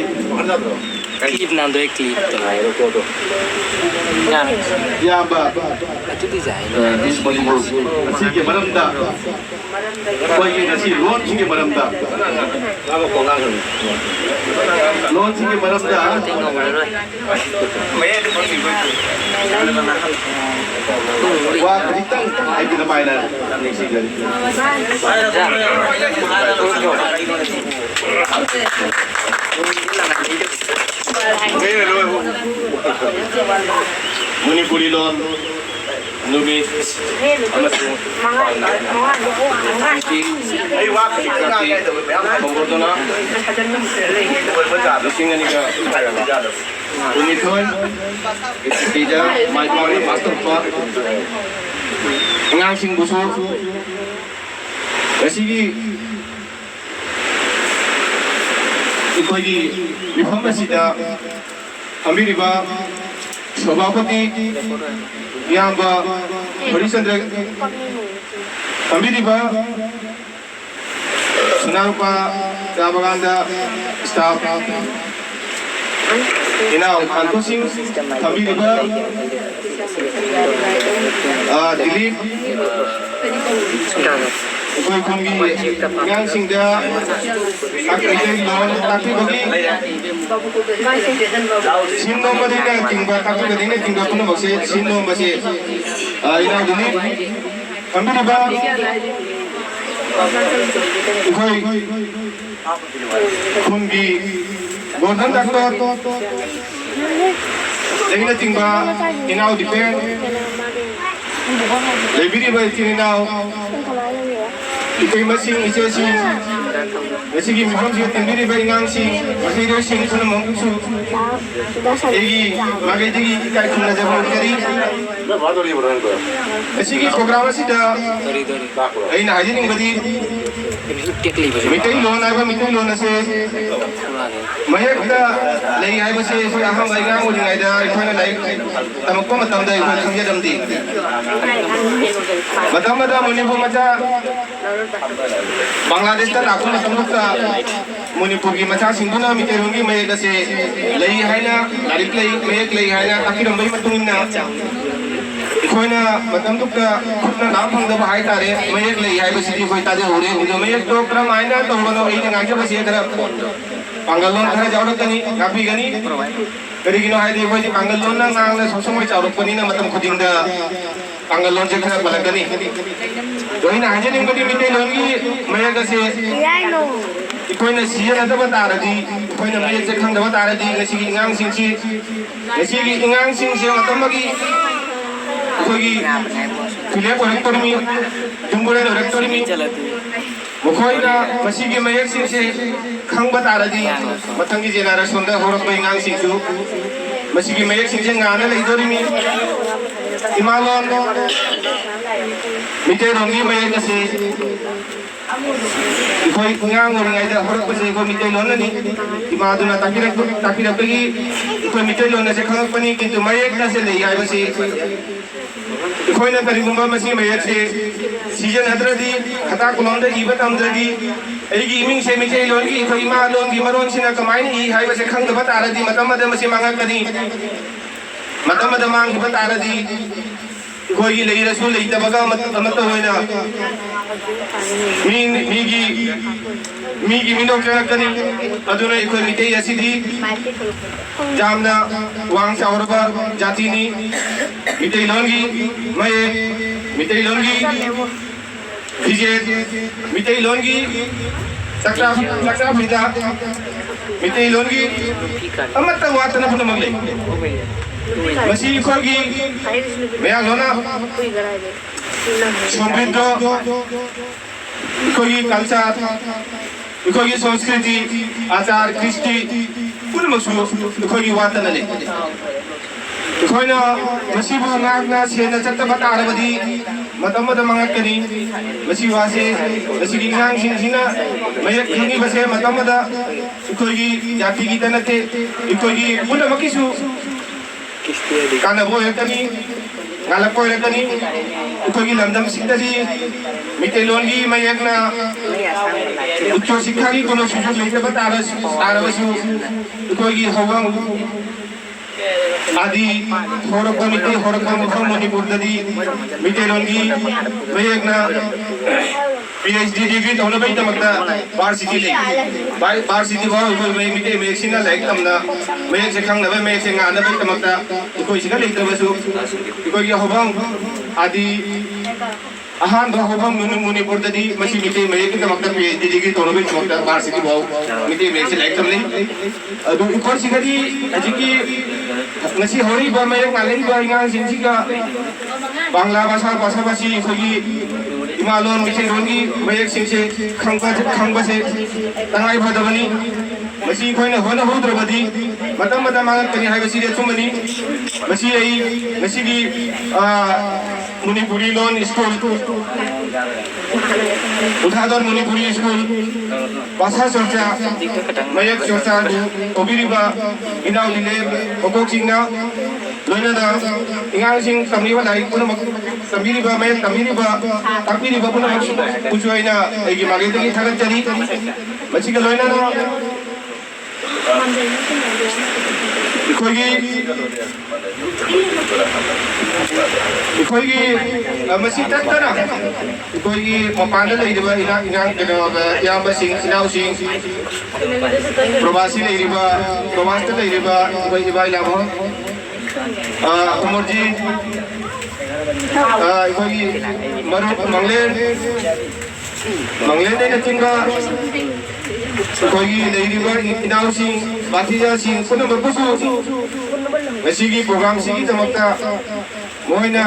clip ꯅꯥꯟꯗꯣꯛꯑꯦ, clip ꯇꯣ꯫ ꯌꯥꯔꯦ꯫ ꯏꯌꯥꯝꯕ, ꯑꯗꯨꯗꯤ ꯌꯥꯏ꯫ ꯑ, Miss ꯃꯅꯤꯄꯨꯔ ꯑꯁꯤꯒꯤ ꯃꯔꯝꯗ, ꯑꯩꯈꯣꯏꯒꯤ ꯉꯁꯤ ꯂꯣꯟꯁꯤꯒꯤ ꯃꯔꯝꯗ, ꯂꯣꯟꯁꯤꯒꯤ ꯃꯔꯝꯗ ꯋꯥ ꯈꯖꯤꯛꯇꯪ ꯍꯥꯏꯕꯤꯔꯝꯃꯥꯏꯅ ꯅꯤꯡꯁꯤꯡꯖꯔꯤ꯫ ꯃꯅꯤꯄꯨꯔꯤ ꯂꯣꯟ ꯅꯨꯃꯤꯠ ꯑꯃꯁꯨꯡ ꯅꯨꯄꯤ ꯈꯣꯡꯕꯣꯗꯨꯅ ꯂꯤꯁꯤꯡ ꯑꯅꯤꯒ ꯀꯨꯟꯅꯤꯊꯣꯏ ꯁꯤꯗ ꯃꯥꯏ ꯄꯥꯛꯅ ꯄꯥꯁ ꯇꯧꯔꯛꯄ ꯑꯉꯥꯡꯁꯤꯡꯕꯨꯁꯨ ꯉꯁꯤꯒꯤ ꯑꯩꯈꯣꯏꯒꯤ ꯃꯤꯐꯝ ꯑꯁꯤꯗ ꯐꯝꯕꯤꯔꯤꯕ ꯁꯚꯥꯄꯇꯤ ꯏꯌꯥꯝꯕ ꯍꯔꯤꯆꯟꯗ꯭ꯔ, ꯐꯝꯕꯤꯔꯤꯕ ꯁꯅꯥꯔꯨꯄꯥ ꯆꯥ ꯕꯒꯥꯟꯗ staff, ꯏꯅꯥꯎ ꯀꯥꯟꯇꯨ ꯁꯤꯡ, ꯐꯝꯕꯤꯔꯤꯕ, ꯑ, ꯗꯤꯂꯤꯞ, ꯑꯩꯈꯣꯏ ꯈꯨꯟꯒꯤ ꯑꯉꯥꯡꯁꯤꯡꯗ ꯃꯩꯇꯩ ꯂꯣꯟ ꯇꯥꯛꯄꯤꯕꯒꯤ ꯁꯤꯟ ꯅꯣꯝꯕꯗꯒꯤꯅꯆꯤꯡꯕ, ꯇꯥꯛꯄꯤꯕꯗꯒꯤꯅꯆꯤꯡꯕ ꯄꯨꯝꯅꯃꯛꯁꯦ ꯁꯤꯟ ꯅꯣꯝꯕꯁꯦ, ꯑ, ꯏꯅꯥꯎ ꯗꯤꯂꯤꯞ, ꯐꯝꯕꯤꯔꯤꯕ ꯑꯩꯈꯣꯏ ꯈꯨꯟꯒꯤ ꯒꯣꯜꯗꯟ ꯗꯥꯛꯇꯔ ꯗꯒꯤꯅꯆꯤꯡꯕ ꯏꯅꯥꯎ ꯗꯤꯄꯦꯟ, ꯂꯩꯕꯤꯔꯤꯕ ꯏꯆꯤꯟ ꯏꯅꯥꯎ, ꯏꯇꯩꯃꯁꯤꯡ, ꯏꯆꯦꯁꯤꯡ, ꯉꯁꯤꯒꯤ ꯃꯐꯝꯁꯤꯗ ꯇꯤꯟꯕꯤꯔꯤꯕ ꯑꯉꯥꯡꯁꯤꯡ, ꯃꯍꯩꯔꯣꯏꯁꯤꯡ ꯄꯨꯝꯅꯃꯛꯁꯨ ꯑꯩꯒꯤ ꯃꯥꯏꯀꯩꯗꯒꯤ ꯏꯀꯥꯏ ꯈꯨꯝꯅꯖꯕ ꯎꯠꯆꯔꯤ꯫ ꯉꯁꯤꯒꯤ ꯄ꯭ꯔꯣꯒ꯭ꯔꯥꯝ ꯑꯁꯤꯗ ꯑꯩꯅ ꯍꯥꯏꯖꯅꯤꯡꯕꯗꯤ, ꯃꯩꯇꯩꯂꯣꯟ ꯍꯥꯏꯕ ꯃꯩꯇꯩꯂꯣꯟ ꯑꯁꯦ ꯃꯌꯦꯛꯇ ꯂꯩ ꯍꯥꯏꯕꯁꯦ ꯑꯩꯈꯣꯏ ꯑꯍꯥꯟꯕ ꯑꯉꯥꯡ ꯑꯣꯏꯔꯤꯉꯩꯗ ꯑꯩꯈꯣꯏꯅ ꯂꯥꯏꯔꯤꯛ ꯇꯝꯃꯛꯄ ꯃꯇꯝꯗ ꯑꯩꯈꯣꯏ ꯈꯪꯖꯔꯝꯗꯦ꯫ ꯃꯇꯝ ꯑꯃꯗ ꯃꯅꯤꯄꯨꯔ ꯃꯆꯥ ꯕꯪꯒ꯭ꯂꯥꯗꯦꯁꯇ ꯂꯥꯛꯄ ꯃꯇꯝꯗꯨꯗ ꯃꯅꯤꯄꯨꯔꯒꯤ ꯃꯆꯥꯁꯤꯡꯗꯨꯅ ꯃꯤꯇꯩꯂꯣꯟꯒꯤ ꯃꯌꯦꯛ ꯑꯁꯦ ꯂꯩ ꯍꯥꯏꯅ, ꯂꯥꯏꯔꯤꯛ ꯂꯩ, ꯃꯌꯦꯛ ꯂꯩ ꯍꯥꯏꯅ ꯇꯥꯛꯄꯤꯔꯝꯕꯒꯤ ꯃꯇꯨꯡ ꯏꯟꯅ ꯑꯩꯈꯣꯏꯅ ꯃꯇꯝꯗꯨꯗ ꯈꯨꯠꯅ ꯂꯥꯝ ꯐꯪꯗꯕ ꯍꯥꯏꯇꯥꯔꯦ, ꯃꯌꯦꯛ ꯂꯩ ꯍꯥꯏꯕꯁꯤꯗꯤ ꯑꯩꯈꯣꯏ ꯇꯥꯖꯍꯧꯔꯦ꯫ ꯑꯗꯣ ꯃꯌꯦꯛꯇꯣ ꯀꯔꯝꯍꯥꯏꯅ ꯇꯧꯕꯅꯣ, ꯑꯩꯅ ꯉꯥꯡꯖꯕꯁꯦ ꯈꯔ ꯄꯥꯡꯒꯜ ꯂꯣꯟ ꯈꯔ ꯌꯥꯎꯔꯛꯀꯅꯤ, ꯉꯥꯛꯄꯤꯒꯅꯤ꯫ ꯀꯔꯤꯒꯤꯅꯣ ꯍꯥꯏꯗꯤ ꯑꯩꯈꯣꯏꯗꯤ ꯄꯥꯡꯒꯜ ꯂꯣꯟꯅ ꯉꯥꯡꯅ ꯁꯣꯝ ꯁꯣꯝ ꯆꯥꯎꯔꯛꯄꯅꯤꯅ ꯃꯇꯝ ꯈꯨꯗꯤꯡꯗ ꯄꯥꯡꯒꯜ ꯂꯣꯟꯁꯦ ꯈꯔ ꯄꯜꯂꯛꯀꯅꯤ꯫ ꯑꯗꯣ ꯑꯩꯅ ꯍꯥꯏꯖꯅꯤꯡꯕꯗꯤ ꯃꯤꯇꯩꯂꯣꯟꯒꯤ ꯃꯌꯦꯛ ꯑꯁꯦ ꯑꯩꯈꯣꯏꯅ ꯁꯤꯖꯤꯟꯅꯗꯕ ꯇꯥꯔꯗꯤ, ꯑꯩꯈꯣꯏꯅ ꯃꯌꯦꯛꯁꯦ ꯈꯪꯗꯕ ꯇꯥꯔꯗꯤ ꯉꯁꯤꯒꯤ ꯑꯉꯥꯡꯁꯤꯡꯁꯤ, ꯉꯁꯤꯒꯤ ꯑꯉꯥꯡꯁꯤꯡꯁꯦ ꯃꯇꯝ ꯑꯃꯒꯤ ꯑꯩꯈꯣꯏꯒꯤ ꯐꯤꯂꯦꯞ ꯑꯣꯏꯔꯛꯇꯣꯔꯤꯃꯤ, ꯌꯨꯝꯕꯨꯔꯦꯟ ꯑꯣꯏꯔꯛꯇꯣꯔꯤꯃꯤ꯫ ꯃꯈꯣꯏꯅ ꯃꯁꯤꯒꯤ ꯃꯌꯦꯛꯁꯤꯡꯁꯦ ꯈꯪꯕ ꯇꯥꯔꯗꯤ ꯃꯊꯪꯒꯤ ꯖꯦꯅꯦꯔꯦꯁꯟꯗ ꯍꯧꯔꯛꯄ ꯑꯉꯥꯡꯁꯤꯡꯁꯨ ꯃꯁꯤꯒꯤ ꯃꯌꯦꯛꯁꯤꯡꯁꯦ ꯉꯥꯅ ꯂꯩꯗꯣꯔꯤꯃꯤ꯫ ꯏꯃꯥꯂꯣꯟ ꯃꯤꯇꯩꯔꯣꯟꯒꯤ ꯃꯌꯦꯛ ꯑꯁꯤ ꯑꯩꯈꯣꯏ ꯑꯉꯥꯡ ꯑꯣꯏꯔꯤꯉꯩꯗ ꯍꯧꯔꯛꯄꯁꯦ ꯑꯩꯈꯣꯏ ꯃꯤꯇꯩꯂꯣꯟꯅꯅꯤ꯫ ꯏꯃꯥꯗꯨꯅ ꯇꯥꯛꯄꯤꯔꯛꯄ, ꯇꯥꯛꯄꯤꯔꯛꯄꯒꯤ ꯑꯩꯈꯣꯏ ꯃꯤꯇꯩꯂꯣꯟ ꯑꯁꯦ ꯈꯪꯉꯛꯄꯅꯤ꯫ ꯀꯤꯟꯇꯨ ꯃꯌꯦꯛ ꯑꯁꯦ ꯂꯩ ꯍꯥꯏꯕꯁꯤ ꯑꯩꯈꯣꯏꯅ ꯀꯔꯤꯒꯨꯝꯕ ꯃꯁꯤ ꯃꯌꯦꯛꯁꯦ ꯁꯤꯖꯤꯟꯅꯗ꯭ꯔꯗꯤ, ꯈꯇꯥ ꯀꯣꯂꯣꯝꯗ ꯏꯕ ꯇꯝꯗ꯭ꯔꯗꯤ, ꯑꯩꯒꯤ ꯏꯃꯤꯡꯁꯦ ꯃꯤꯇꯩꯂꯣꯟꯒꯤ, ꯑꯩꯈꯣꯏ ꯏꯃꯥ ꯂꯣꯟꯒꯤ ꯃꯔꯣꯟꯁꯤꯅ ꯀꯃꯥꯏꯅ ꯏ ꯍꯥꯏꯕꯁꯦ ꯈꯪꯗꯕ ꯇꯥꯔꯗꯤ ꯃꯇꯝ ꯑꯃꯗ ꯃꯁꯤ ꯃꯥꯡꯉꯛꯀꯅꯤ꯫ ꯃꯇꯝ ꯑꯃꯗ ꯃꯥꯡꯈꯤꯕ ꯇꯥꯔꯗꯤ ꯑꯩꯈꯣꯏꯒꯤ ꯂꯩꯔꯁꯨ ꯂꯩꯇꯕꯒ ꯑꯃꯠ-, ꯑꯃꯠꯇ ꯑꯣꯏꯅ ꯃꯤ, ꯃꯤꯒꯤ, ꯃꯤꯒꯤ ꯃꯤꯅꯣꯛ ꯆꯪꯉꯛꯀꯅꯤ꯫ ꯑꯗꯨꯅ ꯑꯩꯈꯣꯏ ꯃꯤꯇꯩ ꯑꯁꯤꯗꯤ ꯌꯥꯝꯅ ꯋꯥꯡ ꯆꯥꯎꯔꯕ ꯖꯥꯇꯤꯅꯤ꯫ ꯃꯤꯇꯩꯂꯣꯟꯒꯤ ꯃꯌꯦꯛ, ꯃꯤꯇꯩꯂꯣꯟꯒꯤ ꯐꯤꯖꯦꯠ, ꯃꯤꯇꯩꯂꯣꯟꯒꯤ ꯆꯥꯛꯆꯥ, ꯆꯥꯛꯆꯥ ꯐꯤꯗꯥ, ꯃꯤꯇꯩꯂꯣꯟꯒꯤ ꯑꯃꯠꯇ ꯋꯥꯠꯇꯅ ꯄꯨꯝꯅꯃꯛ ꯂꯩ꯫ ꯃꯁꯤ ꯑꯩꯈꯣꯏꯒꯤ ꯃꯌꯥꯡꯂꯣꯟꯅ ꯁꯣꯝꯕꯤꯗ꯭ꯔꯣ, ꯑꯩꯈꯣꯏꯒꯤ ꯀꯜꯆꯔ, ꯑꯩꯈꯣꯏꯒꯤ ꯁꯪꯁꯀ꯭ꯔꯤꯇꯤ, ꯑꯆꯥꯔ, ꯀ꯭ꯔꯤꯁꯇꯤ ꯄꯨꯝꯅꯃꯛꯁꯨ ꯑꯩꯈꯣꯏꯒꯤ ꯋꯥꯠꯇꯅ ꯂꯩ꯫ ꯑꯩꯈꯣꯏꯅ ꯃꯁꯤꯕꯨ ꯉꯥꯛꯅ ꯁꯦꯟꯅ ꯆꯠꯇꯕ ꯇꯥꯔꯕꯗꯤ, ꯃꯇꯝ ꯑꯃꯗ ꯃꯥꯡꯉꯛꯀꯅꯤ꯫ ꯃꯁꯤ ꯋꯥꯁꯦ, ꯃꯁꯤꯒꯤ ꯑꯉꯥꯡꯁꯤꯡꯁꯤꯅ ꯃꯌꯦꯛ ꯈꯪꯉꯤꯕꯁꯦ ꯃꯇꯝ ꯑꯃꯗ ꯑꯩꯈꯣꯏꯒꯤ ꯖꯥꯇꯤꯒꯤꯗ ꯅꯠꯇꯦ, ꯑꯩꯈꯣꯏꯒꯤ ꯄꯨꯝꯅꯃꯛꯀꯤꯁꯨ ꯀꯥꯟꯅꯕ ꯑꯣꯏꯔꯛꯀꯅꯤ, ꯉꯥꯜꯂꯛꯄ ꯑꯣꯏꯔꯛꯀꯅꯤ꯫ ꯑꯩꯈꯣꯏꯒꯤ ꯂꯝꯗꯝꯁꯤꯡꯗꯗꯤ ꯃꯤꯇꯩꯂꯣꯟꯒꯤ ꯃꯌꯦꯛꯅ ꯎꯆꯣ ꯁꯤꯈꯥꯒꯤ ꯀꯣꯅꯣꯁꯤꯁꯨ ꯂꯩꯇꯕ ꯇꯥꯔꯁꯨ, ꯇꯥꯔꯕꯁꯨ ꯑꯩꯈꯣꯏꯒꯤ ꯍꯧꯔꯛ ꯑꯗꯤ ꯍꯧꯔꯛꯄ ꯃꯤꯇꯩ ꯍꯧꯔꯛꯄ ꯃꯐꯝ ꯃꯅꯤꯄꯨꯔꯗꯗꯤ ꯃꯤꯇꯩꯂꯣꯟꯒꯤ ꯃꯌꯦꯛꯅ ꯄꯤ ꯑꯩꯆ ꯗꯤ ꯗꯤꯒ꯭ꯔꯤ ꯇꯧꯅꯕꯒꯤꯗꯃꯛꯇ ꯚꯥꯔꯁꯤꯇꯤ ꯂꯩ꯫ ꯚꯥꯔ-, ꯚꯥꯔꯁꯤꯇꯤ ꯐꯥꯎ ꯑꯩꯈꯣꯏ ꯃꯩ-, ꯃꯤꯇꯩ ꯃꯌꯦꯛꯁꯤꯅ ꯂꯥꯏꯔꯤꯛ ꯇꯝꯅ ꯃꯌꯦꯛꯁꯦ ꯈꯪꯅꯕ, ꯃꯌꯦꯛꯁꯦ ꯉꯥꯡꯅꯕꯒꯤꯗꯃꯛꯇ ꯑꯩꯈꯣꯏ ꯁꯤꯗ ꯂꯩꯇ꯭ꯔꯕꯁꯨ ꯑꯩꯈꯣꯏꯒꯤ ꯍꯧꯐꯝ ꯑꯗꯤ ꯑꯍꯥꯟꯕ ꯍꯧꯐꯝ ꯃꯅꯤ-, ꯃꯅꯤꯄꯨꯔꯗꯗꯤ ꯃꯁꯤ ꯃꯤꯇꯩ ꯃꯌꯦꯛꯀꯤꯗꯃꯛꯇ ꯄꯤ ꯑꯩꯆ ꯗꯤ ꯗꯤꯒ꯭ꯔꯤ ꯇꯧꯅꯕꯒꯤꯗꯃꯛꯇ ꯚꯥꯔꯁꯤꯇꯤ ꯐꯥꯎ ꯃꯤꯇꯩ ꯃꯌꯦꯛꯁꯦ ꯂꯥꯏꯔꯤꯛ ꯇꯝꯅꯩ꯫ ꯑꯗꯨ ꯑꯩꯈꯣꯏ ꯁꯤꯗꯗꯤ ꯍꯧꯖꯤꯛꯀꯤ ꯉꯁꯤ ꯍꯧꯔꯛꯏꯕ ꯃꯌꯦꯛ ꯉꯥꯡꯂꯛꯏꯕ ꯑꯉꯥꯡꯁꯤꯡꯁꯤꯒ ꯕꯪꯒ꯭ꯂꯥ ꯚꯥꯁꯥ ꯄꯥꯁꯥꯄꯥꯁꯤ ꯑꯩꯈꯣꯏꯒꯤ ꯏꯃꯥꯂꯣꯟ ꯃꯩꯇꯩꯂꯣꯟꯒꯤ ꯃꯌꯦꯛꯁꯤꯡꯁꯦ ꯈꯪꯕ-, ꯈꯪꯕꯁꯦ ꯇꯉꯥꯏ ꯐꯗꯕꯅꯤ꯫ ꯃꯁꯤ ꯑꯩꯈꯣꯏꯅ ꯍꯣꯠꯅꯍꯧꯗ꯭ꯔꯕꯗꯤ ꯃꯇꯝ ꯃꯇꯝ ꯃꯥꯡꯉꯛꯀꯅꯤ ꯍꯥꯏꯕꯁꯤꯗꯤ ꯑꯆꯨꯝꯕꯅꯤ꯫ ꯃꯁꯤ ꯑꯩ ꯉꯁꯤꯒꯤ, ꯑ, ꯃꯅꯤꯄꯨꯔꯤ ꯂꯣꯟ ꯁ꯭ꯀꯨꯜ, ꯎꯊꯥꯗꯣꯟ ꯃꯅꯤꯄꯨꯔꯤ ꯁ꯭ꯀꯨꯜ, ꯚꯥꯁꯥ ꯆꯣꯔꯆꯥ, ꯃꯌꯦꯛ ꯆꯣꯔꯆꯥꯕꯨ ꯇꯧꯕꯤꯔꯤꯕ ꯏꯅꯥꯎ ꯅꯤꯂꯦ ꯀꯣꯀꯣꯛ ꯆꯤꯡꯅ ꯂꯣꯏꯅꯅ ꯑꯉꯥꯡꯁꯤꯡ ꯇꯝꯂꯤꯕ ꯂꯥꯏꯔꯤꯛ ꯄꯨꯝꯅꯃꯛ ꯇꯝꯕꯤꯔꯤꯕ, ꯃꯌꯦꯛ ꯇꯝꯕꯤꯔꯤꯕ, ꯇꯥꯛꯄꯤꯔꯤꯕ ꯄꯨꯝꯅꯃꯛꯄꯨꯁꯨ ꯑꯩꯅ ꯑꯩꯒꯤ ꯃꯥꯏꯀꯩꯗꯒꯤ ꯊꯥꯒꯠꯆꯔꯤ꯫ ꯃꯁꯤꯒ ꯂꯣꯏꯅꯅ ꯑꯩꯈꯣꯏꯒꯤ, ꯑꯩꯈꯣꯏꯒꯤ, ꯑ, ꯃꯁꯤ ꯇꯠꯇꯅ ꯑꯩꯈꯣꯏꯒꯤ ꯃꯄꯥꯟꯗ ꯂꯩꯔꯤꯕ ꯏꯅꯥ-, ꯏꯅꯥ-, ꯀꯩꯅꯣ, ꯑ, ꯏꯌꯥꯝꯕꯁꯤꯡ, ꯏꯅꯥꯎꯁꯤꯡ, ꯄ꯭ꯔꯣꯕꯥꯁꯤ ꯂꯩꯔꯤꯕ, ꯄ꯭ꯔꯣꯕꯥꯁꯇ ꯂꯩꯔꯤꯕ ꯑꯩꯈꯣꯏ ꯏꯕꯥ ꯏꯂꯥꯕꯣ, ꯑ, ꯑꯃꯔꯖꯤꯠ, ꯑ, ꯑꯩꯈꯣꯏꯒꯤ ꯃꯔꯨꯞ ꯃꯪꯂꯦꯟ, ꯃꯪꯂꯦꯟꯗꯩꯅꯆꯤꯡꯕ ꯑꯩꯈꯣꯏꯒꯤ ꯂꯩꯔꯤꯕ ꯏꯅꯥꯎꯁꯤꯡ, ꯚꯥꯇꯤꯖꯥꯁꯤꯡ ꯄꯨꯝꯅꯃꯛꯄꯨꯁꯨ ꯉꯁꯤꯒꯤ ꯄ꯭ꯔꯣꯒ꯭ꯔꯥꯝꯁꯤꯒꯤꯗꯃꯛꯇ ꯃꯈꯣꯏꯅ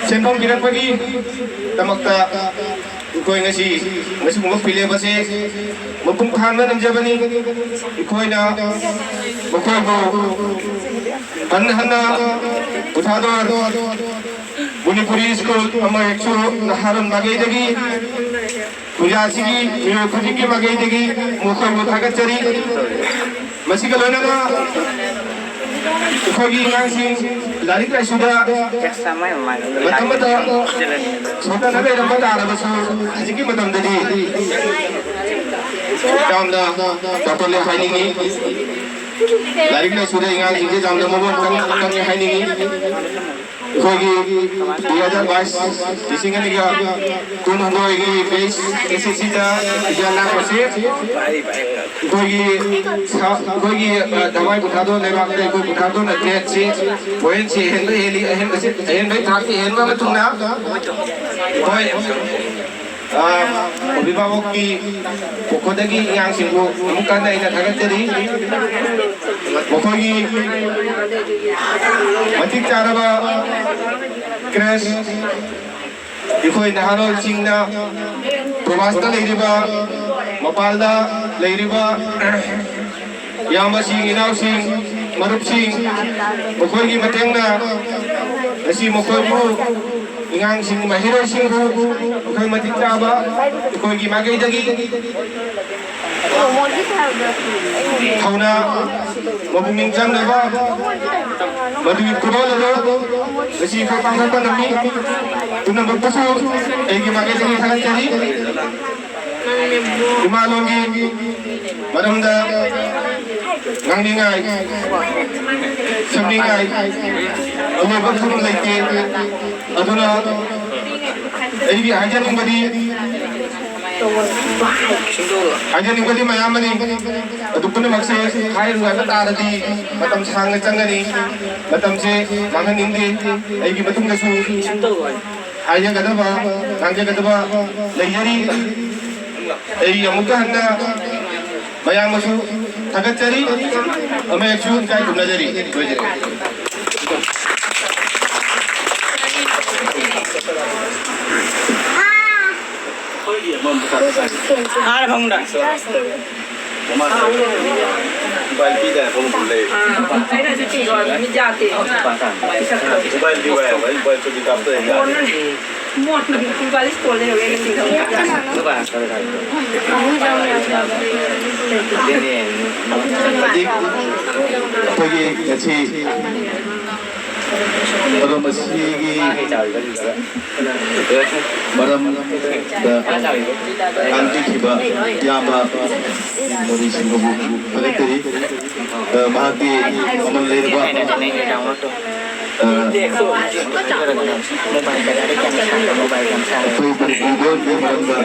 ꯁꯦꯟꯐꯝ ꯄꯤꯔꯛꯄꯒꯤꯗꯃꯛꯇ ꯑꯩꯈꯣꯏ ꯉꯁꯤ ꯃꯁꯤꯒꯨꯝꯕ ꯐꯤꯔꯦꯞ ꯑꯁꯤ ꯃꯄꯨꯡ ꯐꯥꯍꯟꯕ ꯉꯝꯖꯕꯅꯤ꯫ ꯑꯩꯈꯣꯏꯅ ꯃꯈꯣꯏꯕꯨ ꯍꯟꯅ ꯍꯟꯅ ꯎꯊꯥꯗꯣꯔ ꯃꯅꯤꯄꯨꯔꯤ ꯁ꯭ꯀꯨꯜ ꯑꯃ ꯍꯦꯛꯁꯨ ꯅꯍꯥꯔꯣꯜ ꯃꯥꯏꯀꯩꯗꯒꯤ, ꯄꯨꯖꯥꯁꯤꯒꯤ ꯃꯤꯑꯣꯏ ꯈꯨꯗꯤꯡꯒꯤ ꯃꯥꯏꯀꯩꯗꯒꯤ ꯃꯈꯣꯏꯕꯨ ꯊꯥꯒꯠꯆꯔꯤ꯫ ꯃꯁꯤꯒ ꯂꯣꯏꯅꯅ ꯑꯩꯈꯣꯏꯒꯤ ꯑꯉꯥꯡꯁꯤꯡ ꯂꯥꯏꯔꯤꯛ ꯂꯥꯏꯁꯨꯗ ꯃꯇꯝ ꯑꯃꯗ ꯁꯣꯊꯅ ꯂꯩꯔꯝꯕ ꯇꯥꯔꯕꯁꯨ, ꯍꯧꯖꯤꯛꯀꯤ ꯃꯇꯝꯗꯗꯤ ꯌꯥꯝꯅ ꯆꯥꯎꯈꯠꯂꯦ ꯍꯥꯏꯅꯤꯡꯉꯤ꯫ ꯂꯥꯏꯔꯤꯛ ꯂꯥꯏꯁꯨꯗ ꯑꯉꯥꯡꯁꯤꯡꯁꯦ ꯌꯥꯝꯅ ꯃꯑꯣꯡ ꯈꯪꯉꯦ ꯍꯥꯏꯅꯤꯡꯉꯤ꯫ ꯑꯩꯈꯣꯏꯒꯤ ꯇꯨ ꯊꯥꯎꯖꯟ ꯕꯥꯏꯁ, ꯂꯤꯁꯤꯡ ꯑꯅꯤꯒ ꯀꯨꯟꯍꯨꯝꯗꯣꯏꯒꯤ ꯕꯦꯁ ꯑꯦꯁ ꯑꯦꯁ ꯁꯤꯗ ꯔꯤꯖꯜ ꯂꯥꯛꯄꯁꯦ ꯑꯩꯈꯣꯏꯒꯤ ꯁꯥ-, ꯑꯩꯈꯣꯏꯒꯤ, ꯑ, ꯙꯃꯥꯏ ꯀꯨꯟꯊ꯭ꯔꯥꯗꯣ ꯂꯩꯕꯥꯛꯇ ꯑꯩꯈꯣꯏ ꯀꯨꯟꯊ꯭ꯔꯥꯗꯣꯅ ꯒ꯭ꯔꯦꯗꯁꯤ ꯄꯣꯏꯟꯁꯤ ꯑꯍꯦꯟꯕ ꯍꯦꯜꯂꯤ, ꯑꯍꯦꯟꯕꯁꯤ, ꯑꯍꯦꯟꯕꯒꯤ ꯊꯥꯛꯁꯤ ꯍꯦꯟꯕ ꯃꯇꯨꯡꯗ ꯑꯩꯈꯣꯏ ꯑ, ꯑꯣꯕꯤꯚꯥꯕꯛꯀꯤ ꯄꯣꯈꯣꯗꯒꯤ ꯑꯉꯥꯡꯁꯤꯡꯕꯨ ꯑꯃꯨꯛ ꯍꯟꯅ ꯑꯩꯅ ꯊꯥꯒꯠꯆꯔꯤ꯫ ꯃꯈꯣꯏꯒꯤ ꯃꯇꯤꯛ ꯆꯥꯔꯕ ꯀ꯭ꯔꯦꯁ, ꯑꯩꯈꯣꯏ ꯅꯍꯥꯔꯣꯜꯁꯤꯡꯅ ꯄ꯭ꯔꯣꯕꯥꯁꯇ ꯂꯩꯔꯤꯕ, ꯃꯄꯥꯟꯗ ꯂꯩꯔꯤꯕ ꯏꯌꯥꯝꯕꯁꯤꯡ, ꯏꯅꯥꯎꯁꯤꯡ, ꯃꯔꯨꯞꯁꯤꯡ, ꯃꯈꯣꯏꯒꯤ ꯃꯇꯦꯡꯅ ꯉꯁꯤ ꯃꯈꯣꯏꯕꯨ, ꯑꯉꯥꯡꯁꯤꯡ, ꯃꯍꯩꯔꯣꯏꯁꯤꯡꯕꯨ ꯃꯈꯣꯏ ꯃꯇꯤꯛ ꯆꯥꯕ ꯑꯩꯈꯣꯏꯒꯤ ꯃꯥꯏꯀꯩꯗꯒꯤ ꯊꯧꯅꯥ, ꯃꯄꯨꯛꯅꯤꯡ ꯆꯪꯅꯕ, ꯃꯗꯨꯒꯤ ꯈꯨꯗꯣꯜ ꯑꯗꯨ ꯉꯁꯤ ꯑꯩꯈꯣꯏ ꯄꯥꯡꯊꯣꯛꯄ ꯉꯝꯃꯤ꯫ ꯄꯨꯝꯅꯃꯛꯄꯨꯁꯨ ꯑꯩꯒꯤ ꯃꯥꯏꯀꯩꯗꯒꯤ ꯊꯥꯒꯠꯆꯔꯤ꯫ ꯏꯃꯥ ꯂꯣꯟꯒꯤ ꯃꯔꯝꯗ ꯉꯥꯡꯅꯤꯡꯉꯥꯏ, ꯁꯛꯅꯤꯡꯉꯥꯏ ꯑꯂꯣꯏꯕ ꯈꯨꯗꯤꯡꯃꯛ ꯂꯩꯇꯦ꯫ ꯑꯗꯨꯅ ꯑꯩꯒꯤ ꯍꯥꯏꯖꯅꯤꯡꯕꯗꯤ, ꯍꯥꯏꯖꯅꯤꯡꯕꯗꯤ ꯃꯌꯥꯝ ꯑꯃꯅꯤ꯫ ꯑꯗꯨ ꯄꯨꯝꯅꯃꯛꯁꯦ ꯍꯥꯏꯔꯨ ꯍꯥꯏꯕ ꯇꯥꯔꯗꯤ ꯃꯇꯝ ꯁꯥꯡꯅ ꯆꯪꯒꯅꯤ꯫ ꯃꯇꯝꯁꯦ ꯃꯥꯡꯍꯟꯅꯤꯡꯗꯦ꯫ ꯑꯩꯒꯤ ꯃꯇꯨꯡꯗꯁꯨ ꯍꯥꯏꯖꯒꯗꯕ, ꯉꯥꯡꯖꯒꯗꯕ ꯂꯩꯖꯔꯤ꯫ ꯑꯩ ꯑꯃꯨꯛꯀ ꯍꯟꯅ ꯃꯌꯥꯝꯕꯨꯁꯨ ꯊꯥꯒꯠꯆꯔꯤ, ꯑꯃꯦꯛꯁꯨ ꯏꯀꯥꯏ ꯈꯨꯝꯅꯖꯔꯤ꯫ ꯂꯣꯏꯖꯔꯦ꯫ ꯃꯃꯥ ꯃꯣꯕꯥꯏꯜ ꯄꯤꯗꯥꯏ ꯐꯃꯨꯡꯗ ꯂꯩ꯫ ꯑꯥ, ꯑꯩꯅꯁꯨ ꯊꯤꯔꯣ, ꯃꯤꯠ ꯌꯥꯗꯦ꯫ ꯃꯣꯕꯥꯏꯜ ꯄꯤꯌꯨ ꯍꯥꯏꯕ, ꯑꯩ ꯃꯣꯕꯥꯏꯜ ꯆꯨꯝꯅ ꯀꯥꯞꯇꯣꯏꯅꯦ꯫ ꯐꯣꯟꯅꯅꯦ꯫ ꯃꯣꯠꯅ ꯄꯨꯡ ꯕꯥꯂꯤꯁ ꯀꯣꯜ ꯂꯩꯍꯧꯔꯦ ꯉꯁꯤꯗꯣ꯫ ꯍꯧꯖꯤꯛ ꯑꯩꯈꯣꯏꯒꯤ ꯉꯁꯤ ꯃꯔꯝ ꯑꯁꯤꯒꯤ ꯃꯔꯝꯗ ꯉꯥꯡꯕꯤꯈꯤꯕ ꯏꯌꯥꯝꯕ ꯃꯣꯗꯤ ꯁꯤꯡꯍꯕꯨ ꯊꯥꯒꯠꯆꯔꯤ꯫ ꯃꯍꯥꯛꯀꯤ ꯃꯃꯜ ꯂꯩꯔꯕ ꯑꯩꯈꯣꯏ ꯃꯅꯤꯄꯨꯔ ꯂꯣꯟꯒꯤ ꯃꯔꯝꯗ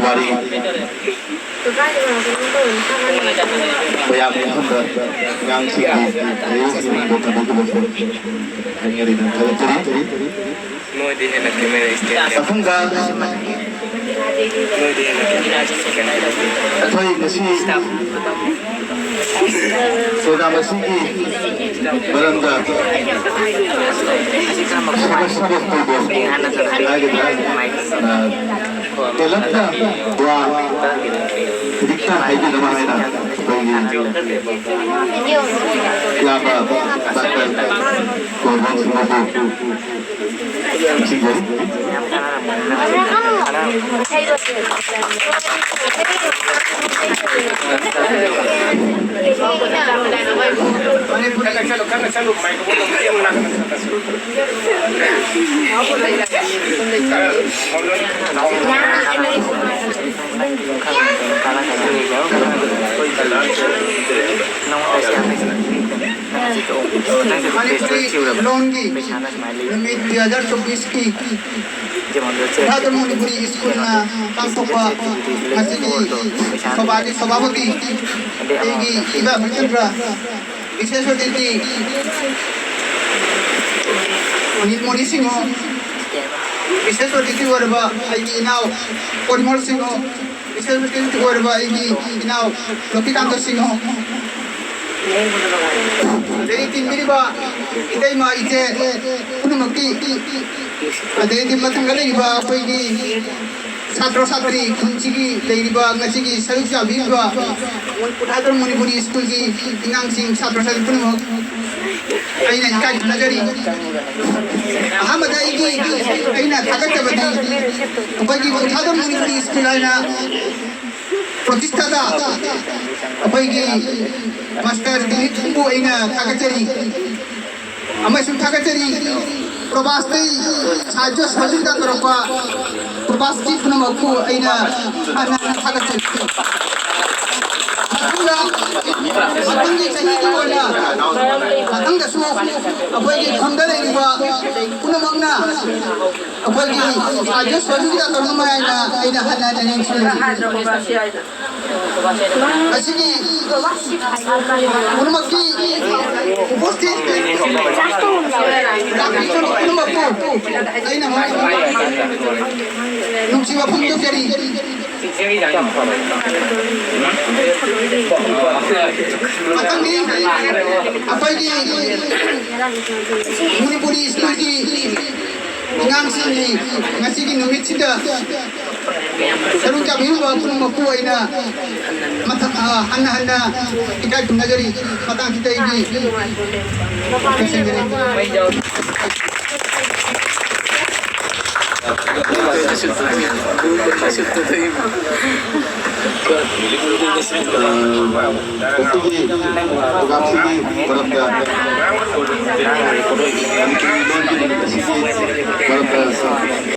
ꯋꯥꯔꯤ ꯃꯌꯥꯝꯒꯤ ꯃꯐꯝꯗ ꯑꯉꯥꯡꯁꯤꯡꯒꯤ ꯍꯌꯦꯡ ꯁꯤꯟꯕ ꯊꯝꯕꯤꯈꯤꯕꯁꯨ ꯍꯥꯏꯅꯔꯤꯅ ꯊꯥꯒꯠꯆꯔꯤ꯫ ꯃꯣꯏꯗꯤ ꯍꯦꯟꯅ ꯐꯦꯃꯤꯂꯤ ꯏꯁꯇꯦꯠ ꯃꯊꯪꯗ ꯃꯣꯏꯗꯤ ꯍꯦꯟꯅ ꯐꯦꯃꯤꯂꯤ ꯏꯁꯇꯦꯠ ꯑꯩꯈꯣꯏ ꯉꯁꯤ ꯄ꯭ꯔꯣꯒ꯭ꯔꯥꯝ ꯑꯁꯤꯒꯤ ꯃꯔꯝꯗ ꯁꯃꯁ꯭ꯌꯥ ꯍꯥꯏꯒꯗ꯭ꯔꯥ, ꯑ, ꯇꯦꯂꯞꯅ ꯋꯥ ꯈꯖꯤꯛꯇ ꯍꯥꯏꯕꯤꯅꯕ ꯍꯥꯏꯅ ꯑꯩꯈꯣꯏꯒꯤ ꯏꯌꯥꯝꯕ ꯗꯥꯛꯇꯔ ꯀꯣꯔꯕꯟ ꯁꯤꯡꯍꯕꯨ ꯅꯤꯡꯁꯤꯡꯖꯔꯤ꯫ ꯃꯅꯤꯄꯨꯔꯤ ꯂꯣꯟꯒꯤ ꯅꯨꯃꯤꯠ ꯗꯨ ꯍꯖꯥꯔ ꯆꯧꯕꯤꯁꯀꯤ ꯏꯝꯐꯥꯜ ꯃꯅꯤꯄꯨꯔꯤ ꯁ꯭ꯀꯨꯜꯅ ꯄꯥꯡꯊꯣꯛꯄ ꯉꯁꯤꯒꯤ ꯁꯣꯚꯥꯒꯤ ꯁꯚꯥꯄꯇꯤ ꯑꯩꯒꯤ ꯏꯕ ꯃꯆꯟꯗ꯭ꯔ ꯕꯤꯁꯦꯁ ꯑꯇꯤꯊꯤ ꯅꯤꯜꯃꯣꯅꯤ ꯁꯤꯡꯍ, ꯕꯤꯁꯦꯁ ꯑꯇꯤꯊꯤ ꯑꯣꯏꯔꯕ ꯑꯩꯒꯤ ꯏꯅꯥꯎ ꯄꯣꯔꯤꯃꯜ ꯁꯤꯡꯍ, ꯕꯤꯁꯦꯁ ꯑꯇꯤꯊꯤ ꯑꯣꯏꯔꯕ ꯑꯩꯒꯤ ꯏꯅꯥꯎ ꯂꯛꯈꯤꯀꯥꯟꯇ ꯁꯤꯡꯍ, ꯂꯩꯔꯤ ꯇꯤꯟꯕꯤꯔꯤꯕ ꯏꯇꯩꯃ ꯏꯆꯦ ꯄꯨꯝꯅꯃꯛꯀꯤ ꯑꯗꯩꯗꯤ ꯃꯊꯪꯗ ꯂꯩꯔꯤꯕ ꯑꯩꯈꯣꯏꯒꯤ ꯁꯥꯇ꯭ꯔ ꯁꯥꯇ꯭ꯔꯤ ꯈꯨꯟꯁꯤꯒꯤ ꯂꯩꯔꯤꯕ ꯉꯁꯤꯒꯤ ꯁꯔꯨꯛ ꯌꯥꯕꯤꯔꯤꯕ ꯀꯨꯟꯊ꯭ꯔꯥ ꯃꯅꯤꯄꯨꯔꯤ ꯁ꯭ꯀꯨꯜꯒꯤ ꯑꯉꯥꯡꯁꯤꯡ ꯁꯥꯇ꯭ꯔ ꯁꯥꯇ꯭ꯔꯤ ꯄꯨꯝꯅꯃꯛ ꯑꯩꯅ ꯏꯀꯥꯏ ꯈꯨꯝꯅꯖꯔꯤ꯫ ꯑꯍꯥꯟꯕꯗ ꯑꯩꯒꯤ ꯑꯩꯅ ꯊꯥꯒꯠꯆꯕꯗꯤ ꯑꯩꯈꯣꯏꯒꯤ ꯀꯨꯟꯊ꯭ꯔꯥ ꯃꯅꯤꯄꯨꯔꯤ ꯁ꯭ꯀꯨꯜ ꯍꯥꯏꯅ ꯄ꯭ꯔꯣꯇꯤꯁꯇꯥꯗ ꯑꯩꯈꯣꯏꯒꯤ ꯃꯥꯁꯇꯔ ꯗꯤꯂꯤꯠꯄꯨ ꯑꯩꯅ ꯊꯥꯒꯠꯆꯔꯤ ꯑꯃꯁꯨꯡ ꯊꯥꯒꯠꯆꯔꯤ꯫ ꯄ꯭ꯔꯣꯕꯥꯁꯇꯩ ꯁꯥꯍꯤꯇ꯭ꯌ ꯁꯍꯣꯖꯣꯒꯤꯇꯥ ꯇꯧꯔꯛꯄ ꯄ꯭ꯔꯣꯕꯥꯁꯀꯤ ꯄꯨꯝꯅꯃꯛꯄꯨ ꯑꯩꯅ ꯍꯥꯟꯅ ꯍꯥꯟꯅ ꯊꯥꯒꯠꯆꯔꯤ꯫ ꯃꯊꯪꯗ ꯃꯊꯪꯒꯤ ꯆꯍꯤꯒꯤ ꯑꯣꯏꯅ ꯃꯊꯪꯗꯁꯨ ꯑꯩꯈꯣꯏꯒꯤ ꯈꯨꯟꯗ ꯂꯩꯔꯤꯕ ꯄꯨꯝꯅꯃꯛꯅ ꯑꯩꯈꯣꯏꯒꯤ ꯁꯥꯍꯤꯇ꯭ꯌ ꯁꯍꯣꯖꯣꯒꯤꯇꯥ ꯇꯧꯅꯕ ꯍꯥꯏꯅ ꯑꯩꯅ ꯍꯟꯅ ꯍꯟꯅ ꯅꯤꯡꯁꯤꯡꯖꯔꯤ꯫ ꯑꯁꯤꯒꯤ ꯄꯨꯝꯅꯃꯛꯀꯤ ꯎꯄꯁꯊꯤꯠ ꯂꯥꯛꯄꯤꯔꯤꯕ ꯄꯨꯝꯅꯃꯛꯄꯨ ꯑꯩꯅ ꯅꯨꯡꯁꯤꯕ ꯐꯣꯡꯗꯣꯛꯆꯔꯤ꯫ ꯃꯊꯪꯗꯤ ꯑꯩꯈꯣꯏꯒꯤ ꯃꯅꯤꯄꯨꯔꯤ ꯁ꯭ꯀꯨꯜꯒꯤ ꯑꯉꯥꯡꯁꯤꯡꯒꯤ ꯉꯁꯤꯒꯤ ꯅꯨꯃꯤꯠꯁꯤꯗ ꯁꯔꯨꯛ ꯌꯥꯕꯤꯔꯤꯕ ꯄꯨꯝꯅꯃꯛꯄꯨ ꯑꯩꯅ ꯃꯊꯛ, ꯑ, ꯍꯟꯅ ꯍꯟꯅ ꯏꯀꯥꯏ ꯈꯨꯝꯅꯖꯔꯤ꯫ ꯃꯇꯥꯡꯁꯤꯗ ꯑꯩꯒꯤ ꯂꯣꯏꯁꯤꯟꯖꯔꯦ꯫ ꯉꯁꯤꯒꯤ ꯄ꯭ꯔꯣꯒ꯭ꯔꯥꯝꯁꯤꯒꯤ ꯃꯔꯝꯗ, ꯃꯅꯤꯄꯨꯔꯤ ꯂꯣꯟꯒꯤ ꯅꯨꯃꯤꯠ ꯑꯁꯤꯒꯤ ꯃꯔꯝꯗ